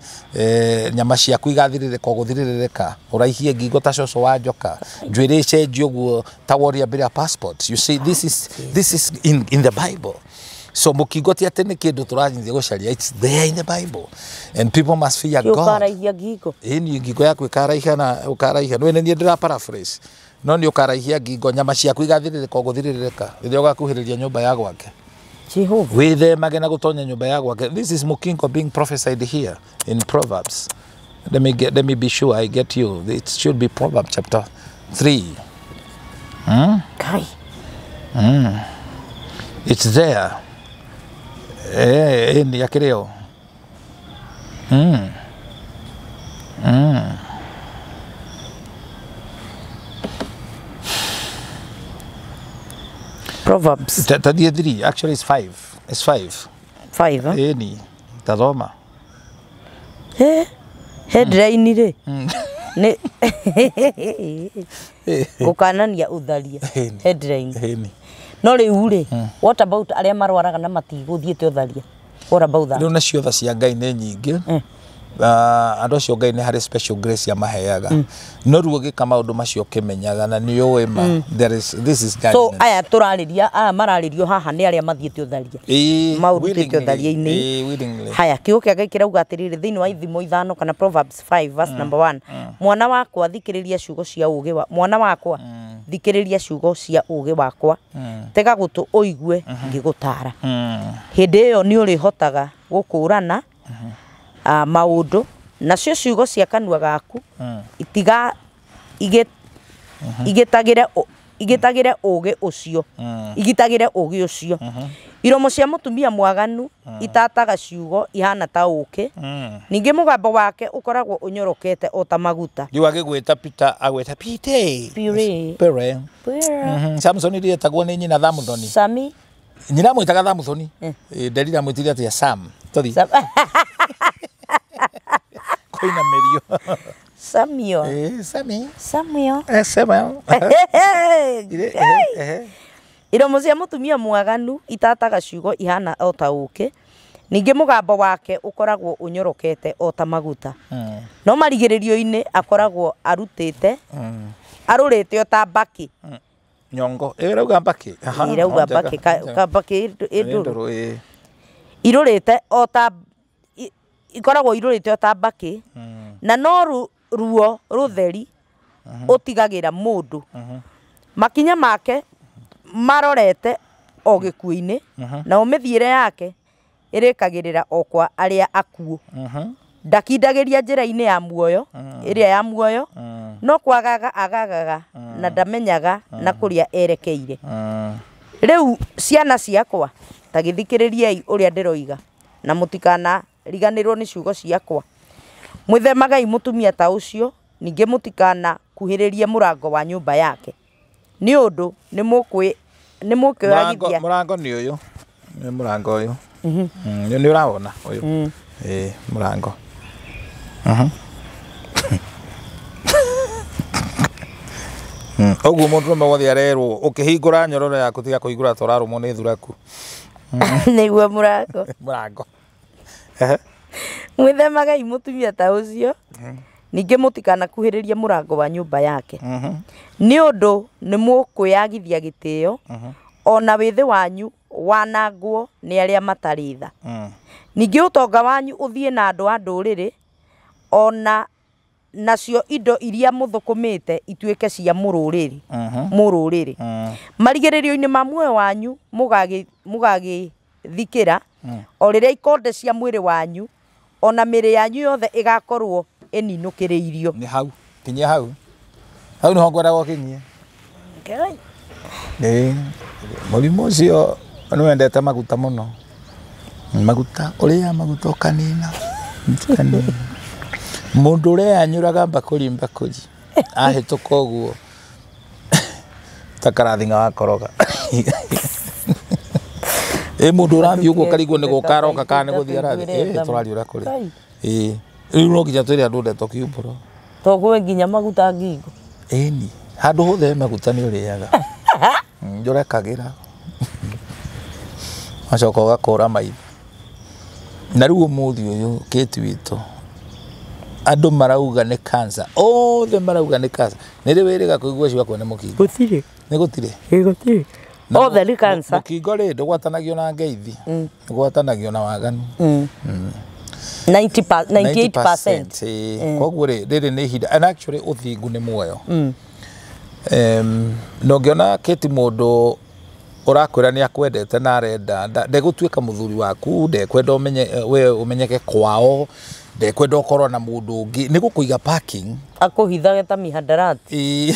nyama ciaku igathirĩrĩka gũthirĩrĩka, ũraihie ngingo ta cũcũ wa njoka, njuĩrĩ ĩcenjie ũguo ta woria mbere ya passport. You see, this is in the Bible. So mũkingo ti atĩ nĩ kĩndũ tũrathiĩ gũcaria, it's there in the Bible, and people must fear God. Ũkaraihia ngingo. Ĩni, ngingo yaku ĩkaraiha na ũkaraiha nĩ niĩ ndĩra paraphrase, no nĩ ũkaraihia ngingo, nyama ciaku igathirĩrĩka gũthirĩrĩka rĩrĩa ũgakuhĩrĩria nyũmba ya gwake. Jehova. Wĩthemage na gũtonya nyũmba ya gwake. This is mũkingo being prophesied here in Proverbs. Let me be sure I get you. It should be Proverbs chapter 3. Kai. It's there. Ĩni akĩrĩ o. Proverbs. Tathiĩ 3, actually it's 5, it's 5. 5, eh? Ĩni, tathoma. He headline rĩ nĩ gũkanania ũtharia, headline. Ĩni. No rĩu rĩ, what about arĩa marwaraga na matigũthiĩte ũtharia? What about that? Rĩu nacio tha cia Ngai nĩ nyingĩ. Andũ acio Ngai nĩ harĩ special grace amaheaga, no rĩu ũgĩka maũndũ macio ũkĩmenyaga na nĩ ũĩ ma there is, this is So judgment. aya tũrarĩria, aya mararĩrio haha nĩ arĩa mathiĩte ũtharia, Ĩĩ, maũrutĩte willingly. ũtharia-inĩ. Ĩĩ, willingly. Haya, kiugo kĩa Ngai kĩrauga atĩrĩrĩ thĩinĩ wa Ithimo 5 kana Proverbs 5 verse number 1: "Mwana wakwa, thikĩrĩria ciugo cia ũũgĩ wa mwana wakwa, thikĩrĩria ciugo cia ũũgĩ wakwa, tega gũtũ ũigue ngĩgũtaara. Hĩndĩ ĩyo nĩ ũrĩhotaga gũkũũrana maũndũ, nacio ciugo cia kanua gaku itiga igĩtagĩre igĩtagĩre ũũgĩ ũcio, igitagĩre ũũgĩ ũcio. Iromo cia mũtumia mwaganu itataga ciugo ihana ta ũũkĩ, ningĩ mũgambo wake ũkoragwo ũnyorokete o ta maguta." Rĩu agĩgwĩta Peter, agwĩta Pite. Pure. Pure. Samson rĩetagwo nĩ nyina Thamuthoni. Sami. Nyina amwĩtaga Thamuthoni. Nderira amwĩtire atĩa? Sam tũthi kũinamĩrio. Samuel. Sami. Samuel. Samuel. Ire-. Iromo cia mũtumia mwaganu itataga ciugo ihana o ta ũũkĩ, ningĩ mũgambo wake ũkoragwo ũnyorokete o ta maguta, no marigĩrĩrio-inĩ akoragwo arutĩte arũrĩte o ta mbakĩ. Nyongo ĩrauga mbakĩ. Aha, Ĩrauga no, njega, mbakĩ njega. ka mbakĩ Ĩ ĩndũrũ. ndũrũ, ĩ. Irũrĩte o ta ikoragwo irũrĩte o ta mbakĩ, na no ruo rũtheri ũtigagĩra mũndũ. Makinya make marorete o gĩkuũ-inĩ, nao mĩthiĩre yake ĩrĩkagĩrĩra o kwa arĩa akuũ. Ndakindagĩria njĩra-inĩ ya muoyo, ĩrĩa ya muoyo, no kwagaga agagaga na ndamenyaga na kũrĩa erekeire. Rĩu ciana ciakwa, ta gĩthikĩrĩriei ũrĩa ndĩroiga, na mũtikanariganĩrwo nĩ ciugo ciakwa. Mwĩthemagai mũtumia ta ũcio, ningĩ mũtikanakuhĩrĩrie mũrango wa nyũmba yake, nĩ ũndũ nĩ Mũrango mũkwĩagithia. Mũrango nĩ ũyũ, nĩ mũrango ũyũ. Nĩ ũrawona ũyũ. Ĩĩ, mũrango. Ũguo mũndũrũme wothe arerwo ũkĩhingũra nyororo yaku tiga kũhingũra ta ũrarũmwo nĩ thuraku. Nĩguo mũrango. Mũrango. Mwĩthemagai mũtumia ta ũcio, ningĩ mũtikanakuhĩrĩrie mũrango wa nyũmba yake, nĩ ũndũ nĩ mũkwĩyagithia gĩtĩo, ona wĩthĩ wanyu wanangwo nĩ arĩa matarĩ tha. Ningĩ ũtonga wanyu ũthiĩ na andũ a ndũrĩrĩ, ona nacio indo iria mũthũkũmĩte ituĩke cia mũrũrĩrĩ mũrũrĩrĩ. Marigĩrĩrio-inĩ ma muoyo wanyu mũgagĩthikĩra, o rĩrĩa ikonde cia mwĩrĩ wanyu ona mĩĩrĩ yanyu yothe ĩgakorwo ĩninũkĩrĩirio. Nĩ hau kinyia hau, hau nĩho ngwendaga ũkinyie. Ĩĩ, mũrimũ ũcio nĩ wendete maguta mũno, maguta ũrĩa maguta ũkanina ũkanina. Mũndũ ũrĩa anyuraga mbakũri mbakũri ahĩtũka ũguo ta karathinga wakoroga. Ĩ, mũndũ ũrathiĩ ũguo karigwo nĩ gũka aroka kana nĩ gũthiĩ arathiĩ. Ĩ, tũraria ũrĩa kũrĩ. Ĩ, rĩu no nginya twĩre andũ ndeto kiumbũro. To kwĩ nginya maguta ngingo. Ĩni, handũ hothe he maguta nĩ ũrĩaga, ndũrekagĩra, wacoka ũgakũra maitho. Na rĩu ũmũthĩ ũyũ Kate witũ, andũ marauga nĩ cancer, othe marauga nĩ cancer. Nĩ rĩ wĩrĩga kũigua ũcio wakwa nĩ mũkingo? Gũtirĩ. Nĩ gũtirĩ. Gũtirĩ. Na Othe nĩ cancer. Mũkingo rĩ, ndũgwatanagio na ngeithi, ũgwatanagio na waganu. 90 98%. Ĩĩ. Koguo rĩ, rĩrĩ nĩ ihinda, and actually ũthingu nĩ muoyo. Na ũngĩona Kate mũndũ ũrakwĩra nĩ akwendete na arenda ndegũtuĩka mũthuri waku, ndekwenda ũmenye we ũmenyeke kwao, ndekwenda ũkorwo na mũndũ ũngĩ, nĩ gũkũiga parking. Akũhithage ta mihadarati. Ĩĩ.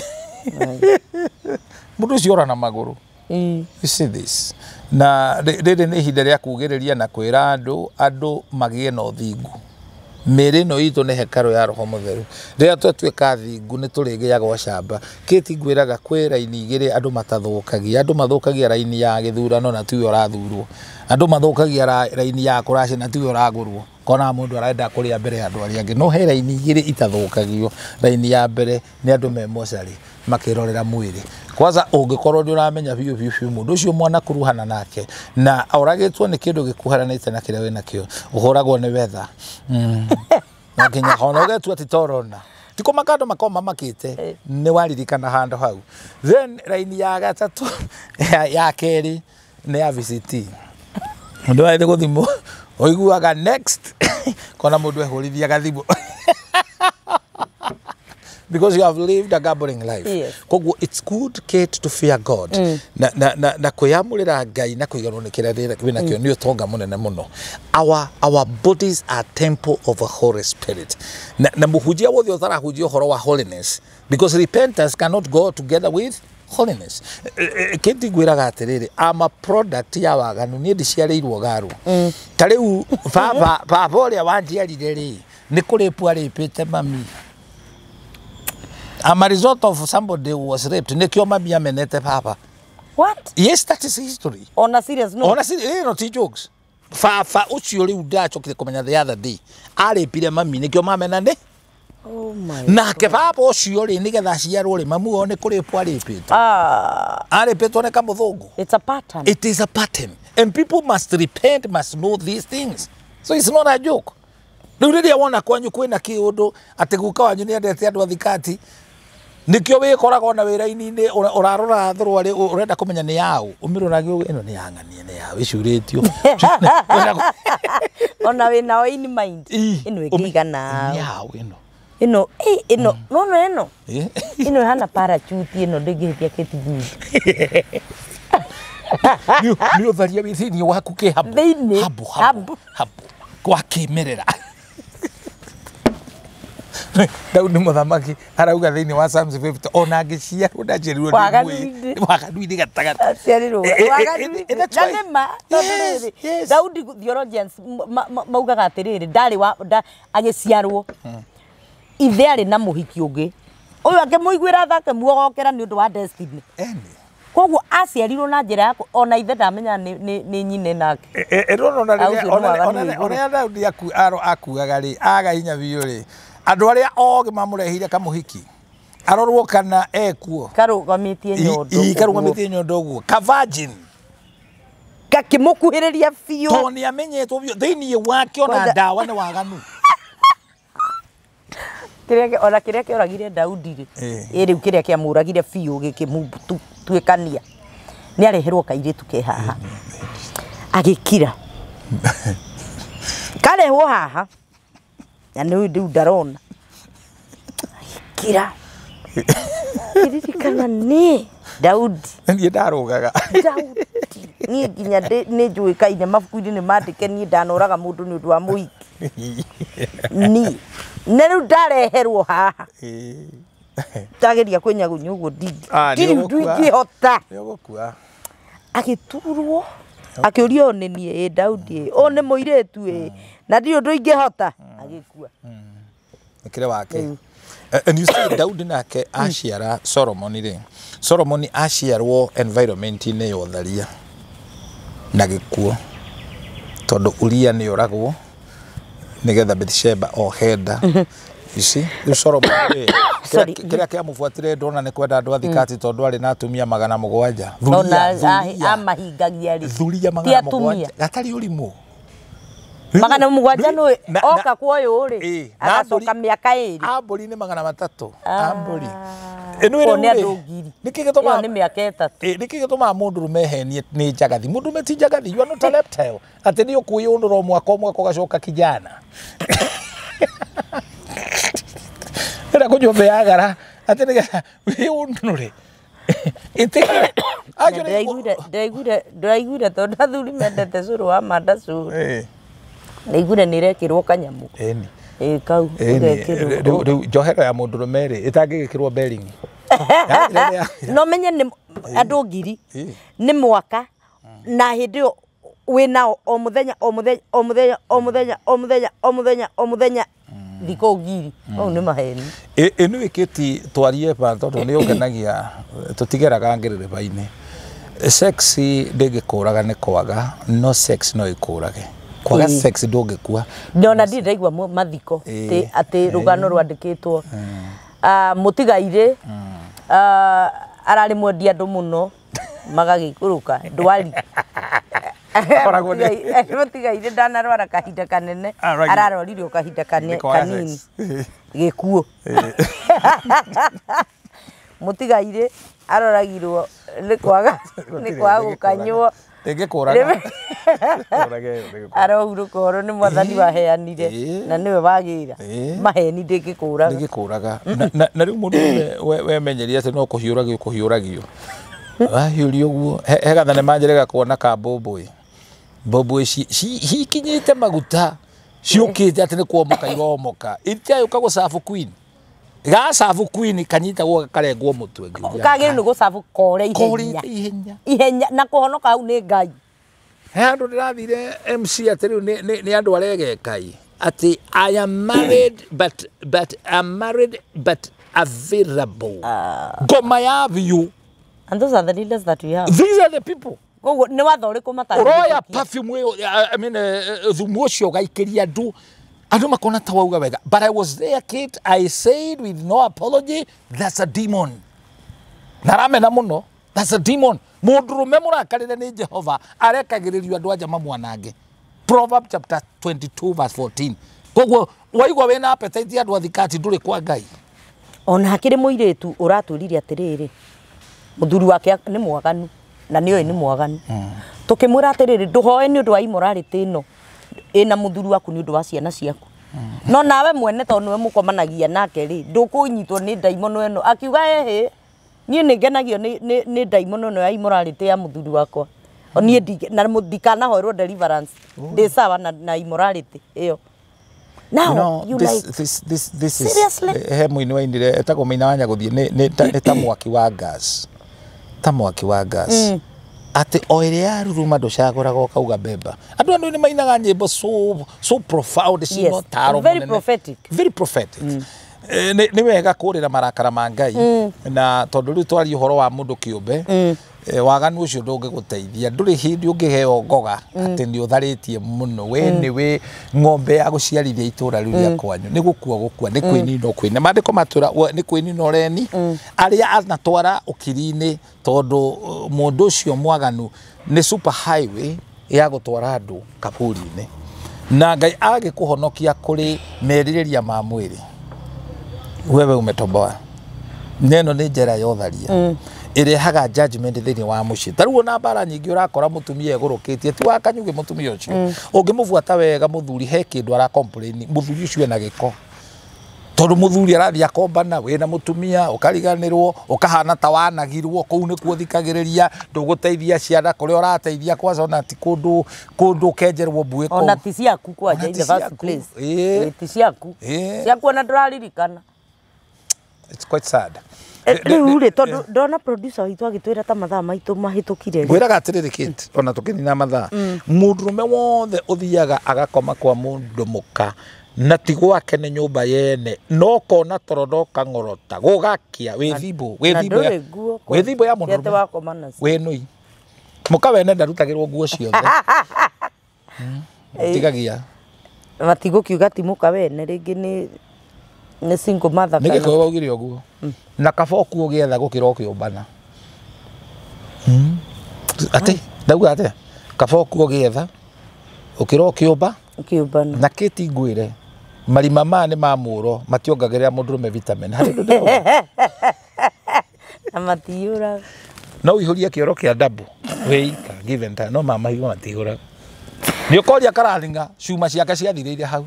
Mũndũ ũcio ora na magũrũ. You see this? Na rĩrĩ nĩ ihinda rĩa kugĩrĩria na kwĩra andũ, andũ magĩe na ũthingu. Mĩĩrĩ ĩno itũ nĩ hekarũ ya Roho Mũtheru. Rĩrĩa twatuĩka athingu nĩ tũrĩgĩaga ũcamba. Kate, ngwĩraga kwĩ raini igĩrĩ andũ matathũkagia. Andũ mathũkagia raini ya gĩthurano na tiwe ũrathurwo. Andũ mathũkagia raini ya kũracia na tiwe ũragũrwo. Kona mũndũ arenda kũrĩa mbere ya andũ arĩa angĩ. No he raini igĩrĩ itathũkagio. Raini ya mbere nĩ andũ me mocarĩ makĩrorera mwĩrĩ. Kwanza ũngĩkorwo nĩ ũramenya biũ biũ biũ mũndũ ũcio mwanakuruhana nake na oragĩtwo nĩ kĩndũ gĩkuharanĩte na kĩrĩa wĩnakĩo, ũhũragwo nĩ wetha. Na nginya ona ũgetua atĩ torona ti kũmaka andũ makorwo mamakĩte nĩ waririkana handũ hau. Then raini ya gatatũ, ya kerĩ nĩ ya VCT. Mũndũ wathiĩ gũthimwo ũiguaga next, kona mũndũ ehũrithia gathimũ because you have lived a gambling life. Koguo it's good, Kate, to fear God na kwĩyamũrĩra Ngai na kũiganwo nĩ kĩrĩa wĩnakĩo nĩ ũtonga mũnene mũno. Our bodies are temple of the Holy Spirit, na mũhunjia wothe ũtarahunjia ũhoro wa holiness, because repentance cannot go together with holiness. Kate, ngwĩraga atĩrĩrĩ, I'm a product ya waganu. Niĩ ndiciarĩirwo garũ. Ta rĩu baba ũrĩa wanjiarire rĩ, nĩ kũrĩpwo arĩpĩte mami. I'm a result of somebody who was raped. Nĩkĩo mami amenete baba. What? Yes, that is history. On a serious note. Ona si no ti jokes. Baba ũcio rĩu ndacokire kũmenya the other day arĩpire mami, nĩkĩo mamena nĩ. Oh my. Nake baba ũcio rĩ, nĩgetha aciarwo rĩ, mamu wao nĩ kũrĩpwo arĩpĩtwo. Ah, Arĩpĩtwo nĩ kamũthũngũ. it's a pattern. It is a pattern. And people must repent, must know these things. So it's not a joke. Rĩu rĩrĩa wona kwanyu kwĩna kĩũndũ atĩ guka wanyu nĩ endete andũ a thikati, nĩkĩo wĩkoraga ona wĩra-inĩ ũrarora thũrwarĩ, ũrenda kũmenya nĩ yaũ, ũmĩrorage ũguo, ĩno nĩ ya ng'ania, nĩ yaũ ĩcurĩtio. Ona wĩnao in mind. Ĩ, Ĩno ĩngĩigana. Nĩ yaũ ĩno? Ĩno, ĩ, ĩno, no ĩno. Ĩ. Ĩno ĩhana parachute ĩno ndĩngĩhĩtia kĩtigindi. Nĩ ũtharia wĩ thĩinĩ waku kĩ habu Thĩinĩ. habu habu habu kwa kĩmerera. Daudi mũthamaki arauga thĩinĩ wa Psalms 50, ona angĩciarwo ndaciarirwo ndĩ Waganu-inĩ. waganu-inĩ gatagatĩ. Aciarirwo waganu-inĩ. That's Na why- nĩ ma tondũ rĩrĩ, Daudi, theologians maugaga atĩrĩrĩ, ndarĩ wa agĩciarwo ithe arĩ na mũhiki ũngĩ, ũyũ akĩmũiguĩra tha akĩmuogokera nĩ ũndũ wa destiny. Eni. Koguo aciarirwo na njĩra ya ona ithe ndamenya nĩ nyine nake. Ĩrona rĩrĩa ona Daudi akuaga rĩ aga hinya biũ rĩ andũ arĩa ogĩ mamũrehire kamũhiki arorwo kana ekuo karũgamĩtie nyondo karũgamĩtie nyondo ũguo ka virgin gakĩmũkuhĩrĩria biũ tondũ nĩ amenyetwo biũ thĩinĩ wake ona ndawa nĩ waganu. Kĩrĩa ona kĩrĩa kĩoragire Daudi rĩ ĩ rĩu kĩrĩa kĩamũragire biũ gĩkĩmũtuĩkania nĩ areherwo kairĩtu ke haha agĩkira karehwo haha na nĩ rĩu ndarona agĩkira kiririkana nĩ Daudi niĩ ndarũgaga Daudi niĩ nginya nĩ njũĩkaine mabuku-inĩ nĩ mandĩke niĩ ndanoraga mũndũ nĩ ũndũ wa mũhiki niĩ na rĩu ndareherwo haha ndageria kwĩnyagunyia ũguo ndirĩ ũndũ ingĩhota agĩturwo akĩũrio nĩ niĩ ĩ Daudi ĩ ũyũ nĩ mũirĩtu ĩ na ndirĩ ũndũ ingĩhota agĩkua. Nĩkĩrĩ wake. And you see Daudi nake aciara Solomoni rĩ Solomoni aciarwo environment-inĩ ya ũtharia na gĩkuo tondũ Uria nĩ oragwo nĩgetha Bathsheba ohe nda. You see rĩu Solomoni kĩrĩa kĩamũbuatire ndona nĩ kwenda andũ a thikati tondũ arĩ na atumia 700 ona amahingagia rĩ thuria 700 gatarĩ ũrimũ 700 nĩ oka kwa ũyũ rĩ agacoka mĩaka 2 ambũri nĩ 300 ambũri ĩno ĩrĩ andũ ngiri nĩkĩ gĩtũmaga nĩ mĩaka 3 nĩkĩ gĩtũmaga mũndũ rũme ehenie nĩ njagathi mũndũ rũme ti njagathi you are not a reptile atĩ nĩ ũkwĩyũnũra mwaka o mwaka ũgacoka kijana ĩra kũnyua Viagra atĩ nĩgetha wĩyũnũre ĩtĩkĩra ndĩraiguire tondũ athuri mendete cũrũ wa mandacũ ndaiguire nĩ ĩrekĩrwo kanyamũ ĩ kau rĩu njohero ya mũndũ rũme rĩ ĩtangĩgĩkĩrwo bearing no menye nĩ andũ ngiri nĩ mwaka na hĩndĩ ĩyo wĩ nao o mũthenya o mũthenya o mũthenya o mũthenya o mũthenya o mũthenya o mũthenya thikũ ngiri mau nĩ maheni. Ĩno ĩkĩti twarie ba tondũ nĩ ũngenagia tũtigeraga ngĩrĩrĩba-inĩ. Sex ndĩngĩkũraga nĩ kwaga no sex no ĩkũrage kwaga sex ndũngĩkua. Ndona ndirĩ ndaigua mathiko atĩ rũgano rwandĩkĩtwo mũtigairĩ ararĩ mwendia andũ mũno magagĩikũrũka ndwari mũtigairĩ ndanarwara kahinda kanene ararwarire o kahinda kanini gĩkuũ mũtigairĩ aroragirwo nĩ kwaga gũkanywo ndĩngĩkũraga arohurũka ũhoro nĩ mwathani waheanire na nĩwe wagĩra maheni ndĩngĩkũraga ndĩngĩkũraga na rĩu mũndũ wemenyeria atĩ no kũhiũragio kũhiũragio wahiũrio ũguo he gathenema njĩrĩga kuona ka mbũmbũĩ mbũmbũĩ cikinyĩte maguta ciũkĩte atĩ nĩ kuomoka iromoka itiayũka gũcabu queen gacabu queen kanyitagwo gakarengwo mũtwe kagĩrĩirwo nĩ gũcabu kore ihenya ihenya na kũhonoka hau nĩ Ngai. He handũ ndĩrathire MC atĩ rĩu nĩ andũ aregekai atĩ I am married but I'm married but available ngoma ya biũ. And those are the leaders that we have. These are the people. Koguo nĩ watho ũrĩkũ matangĩtĩkia ũroya perfume ĩyo I mean thumu ũcio ũgaikĩria andũ andũ makona ta wauga wega but I was there Kate I said with no apology that's a demon na ramena mũno that's a demon mũndũ rũme mũrakarĩre nĩ Jehova arekagĩrĩrio andũ anja mamwanange Proverbs chapter 22 verse 14 koguo waigua wĩna appetite ya andũ athikati ndũrĩ kwa Ngai. Ona hakĩrĩ mũirĩtu ũratwĩrire atĩrĩrĩ mũthuri wake nĩ mwaganu na nĩoĩ nĩ mwaganu tũkĩmwĩra atĩrĩrĩ ndũhoe nĩ ũndũ wa immorality ĩno ĩna mũthuri waku nĩ ũndũ wa ciana ciaku no nawe mwene tondũ nĩwe mũkomanagia nake rĩ ndũkũnyitwo nĩ ndaimono ĩno akiuga ehe niĩ nĩ ngenagio nĩ ndaimono ĩno ya immorality ya mũthuri wakwa niĩ na ndikanahoerwo deliverance ndĩ sawa na immorality ĩyo. Now, you know, you this, like, this is seriously? He mũini wainire etagwo Maina wa Nyagũthiĩ nĩ ta mwaki wa gas ta mwaki wa gas atĩ o ĩrĩa yaruruma ndũcagũraga ũkauga mbemba andũ andũ nĩ mainaga nyĩmbo so profound Yes, cina ũtaro very mũnene. prophetic. Very prophetic. Nĩ wega kũrĩra marakara ma Ngai na tondũ rĩu twaria ũhoro wa mũndũ kĩũmbe, waganu ũcio ndũngĩgũteithia. Ndũrĩ hĩndĩ ũngĩheo ngoga atĩ nĩ ũtharĩtie mũno, we nĩwe ng'ombe ya gũciarithia itũra rĩu rĩa kwanyu. Nĩ gũkua gũkua, nĩ kwĩnina ũkwĩnina. Maandĩko matwĩra nĩ kwĩnina ũreni arĩa anatwara ũkiri-inĩ, tondũ mũndũ ũcio mwaganu nĩ super highway ya gũtwara andũ kaburi-inĩ. Na Ngai agĩkũhonokia kũrĩ merirĩria ma mwĩrĩ, wewe umetoboa. Neno nĩ njĩra ya ũtharia ĩrehaga judgment thĩinĩ wa mũciĩ. Ta rĩu ona mbara nyingĩ ũrakora mũtumia egũrũkĩtie ti wa kanyugĩ. Mũtumia ũcio ũngĩmũbuata wega, mũthuri he kĩndũ ara complain. Mũthuri ũcio ena gĩko, tondũ mũthuri arathiĩ akombana wĩna mũtumia, ũkariganĩrwo, ũkahana ta wanagirwo. Kũu nĩkuo thikagĩrĩria, ndũgũteithia ciana kũrĩa ũrateithia kwaca, ona ti kũndũ kũndũ ũkenjerwo mbuĩ kũu. Ona ti ciaku kwanja. Ona in ti the first ciaku. place. Ĩĩ. Ĩ, ti ciaku. Ĩĩ. Ciaku ona ndũraririkana. It's quite sad. Rĩu rĩ, tondũ ndona producer witũ agĩtwĩra ta mathaa maitũ mahĩtũkire rĩ. Ngwĩraga atĩrĩrĩ Kate, ona tũkĩnina mathaa, mũndũrũme wothe ũthiaga agakoma kwa mũndũ mũka na ti gwake, nĩ nyũmba yene, no kona toro no kang'orota gũgakia wĩthimbo Na wĩthimbo ya ndũrĩ nguo wĩthimbo ya ti atĩ mũndũrũme wakoma nacio. Wĩ nũi mũka wene ndarutagĩrwo nguo ciothe. Tigagia. Matigũkiuga ti mũka wene, rĩngĩ nĩ single mother. Nĩ Kana gĩkũyũ waugire ũguo, na kaba ũkuo ũgĩetha gũkĩra ũkĩũmbana. Atĩ ndauga atĩa? Kaba ũkuo ũgĩetha ũkĩra ũkĩũmba. Ũkĩũmbana. Na kĩti ngwĩre, marima maya nĩ ma mũro, mationgagĩrĩra mũndũrũme vitamin harĩ ũndũ ndĩrauga. Na matiyũraga. No ũihũrie kĩoro kĩa ndabu wĩika given time, no ma mahiga matihũraga. Nĩ ũkoria kararinga cuma ciake ciathirĩire hau.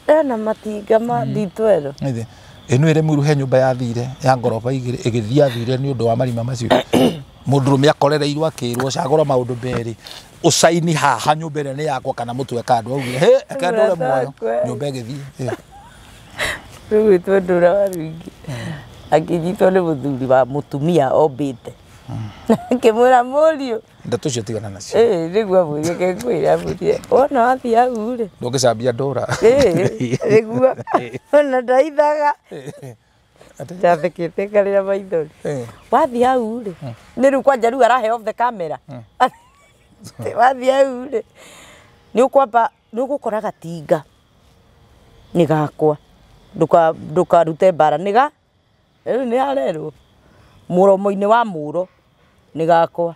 Ena matinga ma D12. Ĩthĩ, ĩno ĩrĩ mũru he nyũmba yathire ya ngoroba igĩrĩ, ĩgĩthiĩ athire nĩ ũndũ wa marima macio. Mũndũrũme akorereirwo akĩrwo cagũra maũndũ merĩ, ũcaini haha nyũmba ĩrĩa nĩ yakwa kana mũtwe kando. Augire he eke ndũre muoyo, nyũmba ĩgĩthiĩ. Rĩu gwĩtwo ndũra wa rwingĩ akĩnyitwo nĩ mũthuri wa mũtumia ombĩte, akĩmwĩra mũriũ. Ndeto icio tigana nacio. Ĩĩ, nĩguo amwĩrire, kengwĩra amwĩrire wona wathiĩ hau rĩ, Ndũngĩcambia ndũra. Ĩĩ, nĩguo ona ndaithaga. Atĩ? Ndathekete ngarĩra maithori. Wathiĩ hau rĩ, nĩ rĩu kwanja rĩu arahe off the camera. Wathiĩ hau rĩ, nĩ ũkwamba nĩ ũgũkora gatinga nĩ gakwa, ndũkarute mbara, nĩ ga rĩu nĩ harerwo mũromo-inĩ wa mũro nĩ gakwa.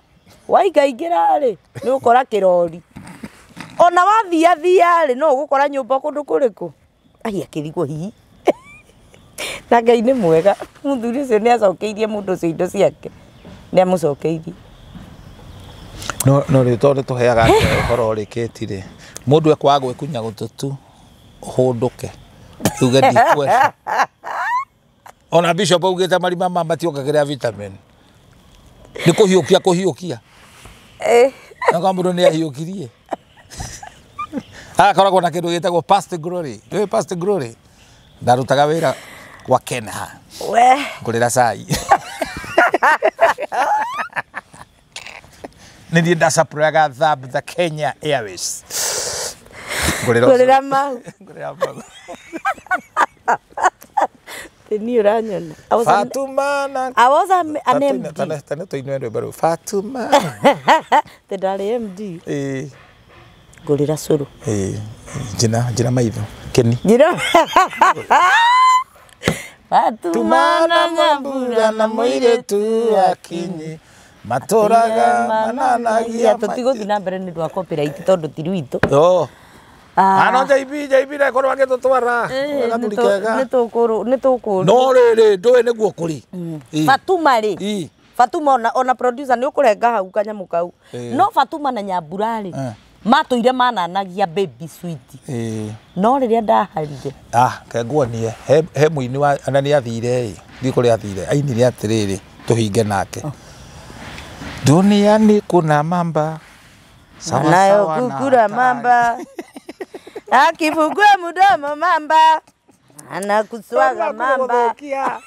Waingaingĩra rĩ, nĩ ũgũkora kĩrori. Ona wathia thia rĩ, no ũgũkora nyũmba kũndũ kũrĩkũ. Ai, akĩrigwo hihi. Na Ngai nĩ mwega, mũthuri ũcio nĩ acokeirie mũndũ ũcio indo ciake, nĩ amũcokeirie. No rĩu tondũ tũheaga andũ ũhoro rĩ, Kate rĩ, mũndũ ekwaga gwĩkunya gũtũ tu ũhũndũke uge ndikwenda. Ona bishop augĩte marima ma mationgagĩrĩra vitamin, nĩ kũhiũkia kũhiũkia. Na kwa mũndũ nĩ ahiũkirie agakoragwo na kĩndũ gĩtagwo past glory. Ndũĩ past glory? Ndarutaga wĩra kwa Kenha We. ngũrĩra cai, nĩ niĩ ndacapũraga thab the Kenya Airways. Ngũrĩra Ngũrĩra mau. Ngũrĩra mau. Ĩ, niĩ ũranyona. Fatuma na I was an MD. Tane tũinue rwĩmbo rũu Fatuma. Tĩ ndarĩ MD. Ĩĩ. Ngũrĩra cũrũ. Ĩĩ, njina njina maitho keni. Njĩra Fatuma na Nyambura na mũirĩtu wa kinyi matũraga mananagia. Tũtigũthiĩ na mbere nĩ ũndũ wa copyright tondũ ti rwitũ. Oh. Ah. Ano JB JB rekorwo agĩtũtwara gathuri kega. Nĩ tũkũrũ. No rĩrĩ ndũĩ nĩguo kũrĩ. Ĩĩ. Fatuma rĩ. Ĩĩ. Fatuma ona producer nĩ ũkũrenga hau kanyamũ kau. Ĩĩ. No Fatuma na Nyambura rĩ, Eh. matũire mananagia baby sweet. Ĩĩ. No rĩrĩa ndaharire. Ah, kenguonie he mũini wa ona nĩ athire ĩ thiĩ kũrĩa athire ainire atĩrĩrĩ tũhinge nake, duniani kuna mamba sawa nayo sawa na kukura hatari. Mamba akifungua mdomo mamba anakuswaga mamba. Gũthũkia.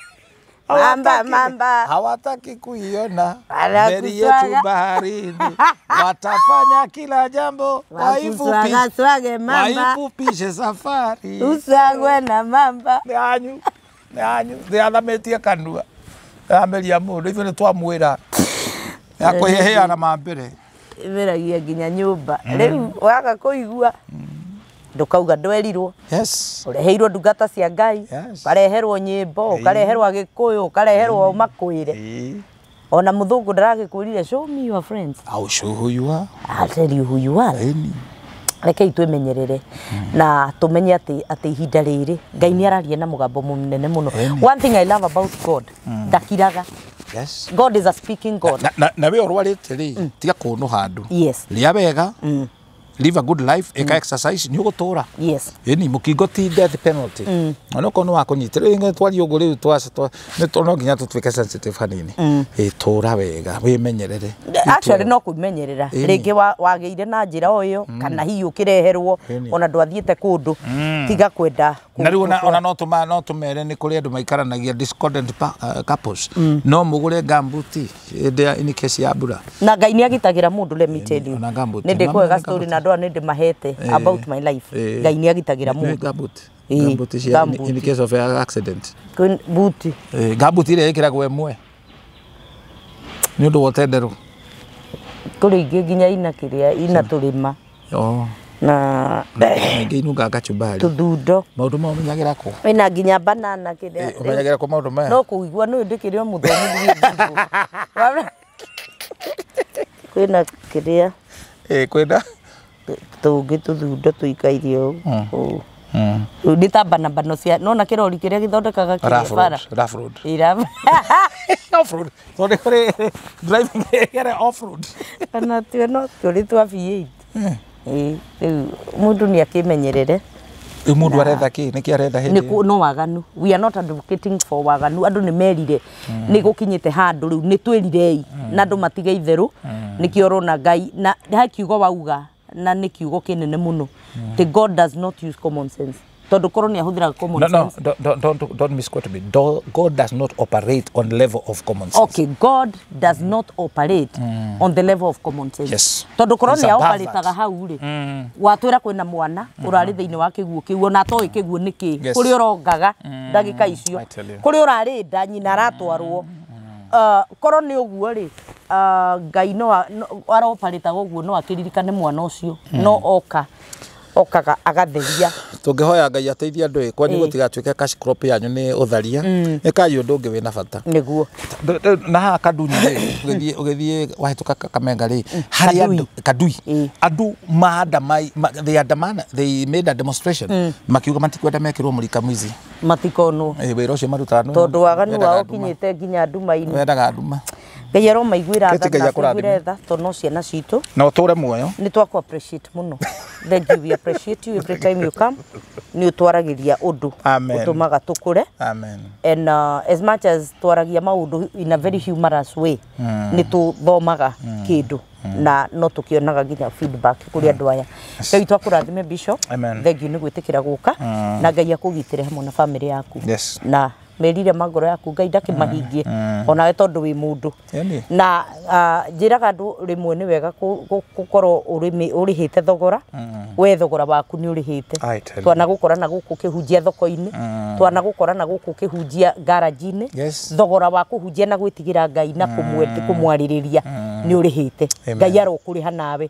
Mamba, mamba. Hawataki kuiona Wanakuswaga. meli yetu baharini, watafanya kila jambo Wakuswaga swage mamba. waifupishe safari. Usagwe na mamba. Yanyu. Yanyu yathamĩtie kanua. Yameria mũndũ ithuĩ nĩ twamwĩra. Ya kwĩheana ma mbere. Ĩmeragia nginya nyũmba. Rĩu waga kũigua ndũkauga ndwerirwo. Yes. Ũreheirwo ndungata cia Ngai, Yes. ũkareherwo nyĩmbo, ũkareherwo Agĩkũyũ, ũkareherwo makwĩre. Ona mũthũngũ ndaragĩkwĩrire show me your friends. I'll show who you are. I'll tell you who you are. Ĩni. Rekei twĩmenyerere na tũmenye atĩ ihinda rĩrĩ Ngai nĩ araria na mũgambo mũnene mũno. One thing I love about God, ndakiraga. Yes. God is a speaking God. Na we ũrwarĩte rĩ, tiga kũnũha andũ. Yes. Rĩa wega. Live a good life, ĩka exercise, nĩ ũgũtũra. Yes. Ĩni mũkingo ti death penalty. Ona okorwo nĩ wakũnyitĩra rĩngĩ twaria ũguo rĩu no nginya tũtuĩke sensitive hanini. Ĩ tũra wega, wĩmenyerere. Actually no kwĩmenyerera. Rĩngĩ wagĩire na njĩra o ĩyo kana hihi ũkĩreherwo ona ndwathiĩte kũndũ, tiga kwenda. Na rĩu ona no tũmere nĩ kũrĩ andũ maikaranagia discordant couples. No mũgũre gambuti hĩndĩ in case ya mbura. Na Ngai nĩ agitagĩra mũndũ, let me tell you. Nĩ ndĩkũhe story na andũ aya nĩ ndĩmahete about my life. Ngai nĩ agitagĩra mũndũ. Gambuti cia in case of an accident. Buti. Gambuti ĩrĩa ĩkĩragwo ĩmwe. Nĩ ũndũ wa ũtenderũ. Kũrĩ ingĩ nginya ina kĩrĩa ina tũrĩma. Na ingĩ inungaga kachumbari. Tũthundo. Maũndũ maya ũmenyagĩra kũ? Ĩna nginya banana kĩrĩa. Ũmenyagĩra kũ maũndũ maya? No kũigua nĩ ndĩkĩrĩ o mũthomi ndiĩ. Kwĩna kĩrĩa. Kwĩna tũngĩ tũthundo tũikaire ũũ. Rĩu nĩ ta banabano cia nona kĩrori kĩrĩa gĩthondekaga kĩrĩa bara. Rough road. Rough road. Tondũ kũrĩ driving area off road. Kana tuo no tũrĩ twa V8. Rĩu mũndũ nĩ akĩmenyerere. Rĩu mũndũ aretha kĩ? Nĩkĩ aretha hĩndĩ? Nĩ no waganu. We are not advocating for waganu. Andũ nĩ merire nĩ gũkinyĩte handũ rĩu nĩ twĩrirei na andũ matige itherũ. Nĩkĩo ũrona Ngai na he kiugo wauga na nĩ kiugo kĩnene mũno. The God does not use common sense. Tondũ korwo nĩ ahũthĩraga common sense. No, don't misquote me. God does not operate on level of common sense. Okay, God does not operate on the level of common sense. Yes. Tondũ korwo nĩ aoperataga hau rĩ, watwĩra kwĩna mwana ũrarĩ thĩinĩ wa kĩguũ kĩu ona atoĩ kĩguũ nĩ kĩ, kũrĩa ũrongaga ndagĩka icio, kũrĩa ũrarĩ nda nyina aratwarwo. Korwo nĩ ũguo rĩ, Ngai no aroparĩtaga ũguo no akĩririkane mwana ũcio, no oka okaga agatheria. Tũngĩhoya Ngai ateithie andũ ĩ kwanyu gũtigatuĩke cash crop yanyu nĩ ũtharia, ĩkai ũndũ ũngĩ wĩna bata. Nĩguo. Na haha Kandui rĩ, ũgĩthiĩ wahĩtũka Kakamega rĩ, harĩ andũ Kandui, andũ they made a demonstration makiuga matikwenda mekĩrwo mũrika mwizi. Matikonwo. Wĩra ũcio marutaga nĩ tondũ waganu wao ũkinyĩte nginya nduma-inĩ. Wendaga nduma. Ngai aromaiguĩra tha na akũiguĩre tha tondũ no ciana citũ. Na ũtũre muoyo. Nĩ twakũ appreciate mũno. Thank you, we appreciate you every time you come. Nĩ ũtwaragĩria ũndũ ũtũmaga tũkũre. Amen. And as much as twaragia maũndũ in a very humorous way, nĩ tũthomaga kĩndũ na no tũkĩonaga nginya feedback kũrĩ andũ aya. Ngai twakũrathime Bishop. Thank you nĩ gwĩtĩkĩra gũka na Ngai akũgitĩre hamwe na family yaku. Na merire magoro yaku Ngai ndakĩmahingie onawe tondũ wĩ mũndũ. Na njĩraga andũ rĩmwe nĩ wega gũkorwo ũrĩhĩte thogora, we thogora waku nĩ ũrĩhĩte. Twanagũkora na gũkũ ũkĩhunjia thoko-inĩ, twanagũkora na gũkũ ũkĩhunjia garage-inĩ. Thogora wa kũhunjia na gwĩtigĩra Ngai na kũmwarĩrĩria nĩ ũrĩhĩte. Ngai arokũrĩha nawe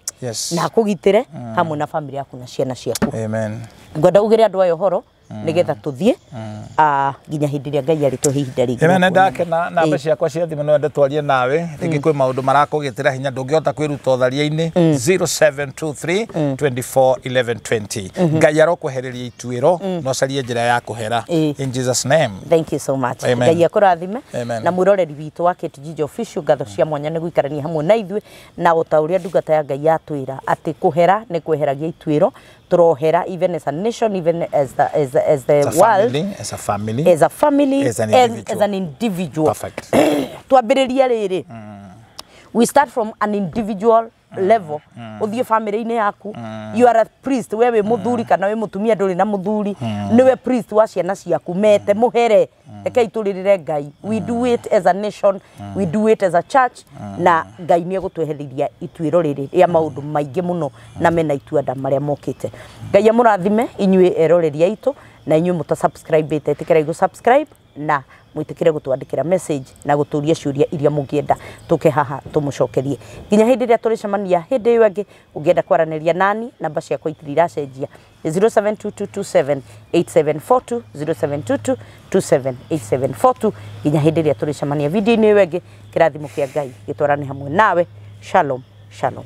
na akũgitĩre hamwe na family yaku na ciana ciaku. Ngwenda ugĩre andũ aya ũhoro nigetha tuthie nginya hindi ria Ngai arĩtũhe ihinda rĩngĩ. Amen. Ndakena namba ciakwa cia thimũ no ndetwarie nawe rĩngĩ kwĩ maũndũ marakũgĩtĩra hinya ndũngĩhota kwĩruta ũtharia-inĩ 0723 24 11 20. Ngai arokwehereria ituĩro no carie njĩra ya kũhera in Jesus name. Thank you so much. Ngai akũrathime na mwĩroreri witũ wa Kate Njijo Official, ngatho cia mwanya nĩ gũikarania hamwe na ithuĩ na o ta ũrĩa ndungata ya Ngai yatwĩra atĩ kũhera nĩ kweheragia ituĩro, tũrohera even as a nation, even as the as the as a world, family, as a family, as a family, as an individual, as an individual. Perfect. Twambĩrĩria rĩrĩ, we start from an individual level, ũthiĩ family-inĩ yaku. You are a priest, we wĩ mũthuri kana wĩ mũtumia ndũrĩ na mũthuri, nĩwe priest wa ciana ciaku. Mete mũhere, rekei tũrĩrĩre Ngai. We do it as a nation, we do it as a church, na Ngai nĩ egũtwehereria ituĩro rĩrĩ rĩa maũndũ maingĩ mũno na mena ituanda marĩa mokĩte. Ngai amũrathime inyuĩ eroreri aitũ, na inyuĩ mũta subscribe ĩte, ĩtĩkĩrai gũ subscribe na mwĩtĩkĩre gũtwandĩkĩra message na gũtũria ciũria iria mũngĩenda tũke haha tũmũcokerie. Nginya hĩndĩ ĩrĩa tũrĩcemania hĩndĩ ĩyo ĩngĩ, ũngĩenda kwaranĩria nani, namba ciakwa itirĩ iracenjia, 0722278742, 0722278742. Nginya hĩndĩ ĩrĩa tũrĩcemania video-inĩ ĩyo ĩngĩ, kĩrathimo kĩa Ngai gĩtwarane hamwe nawe. Shalom, shalom.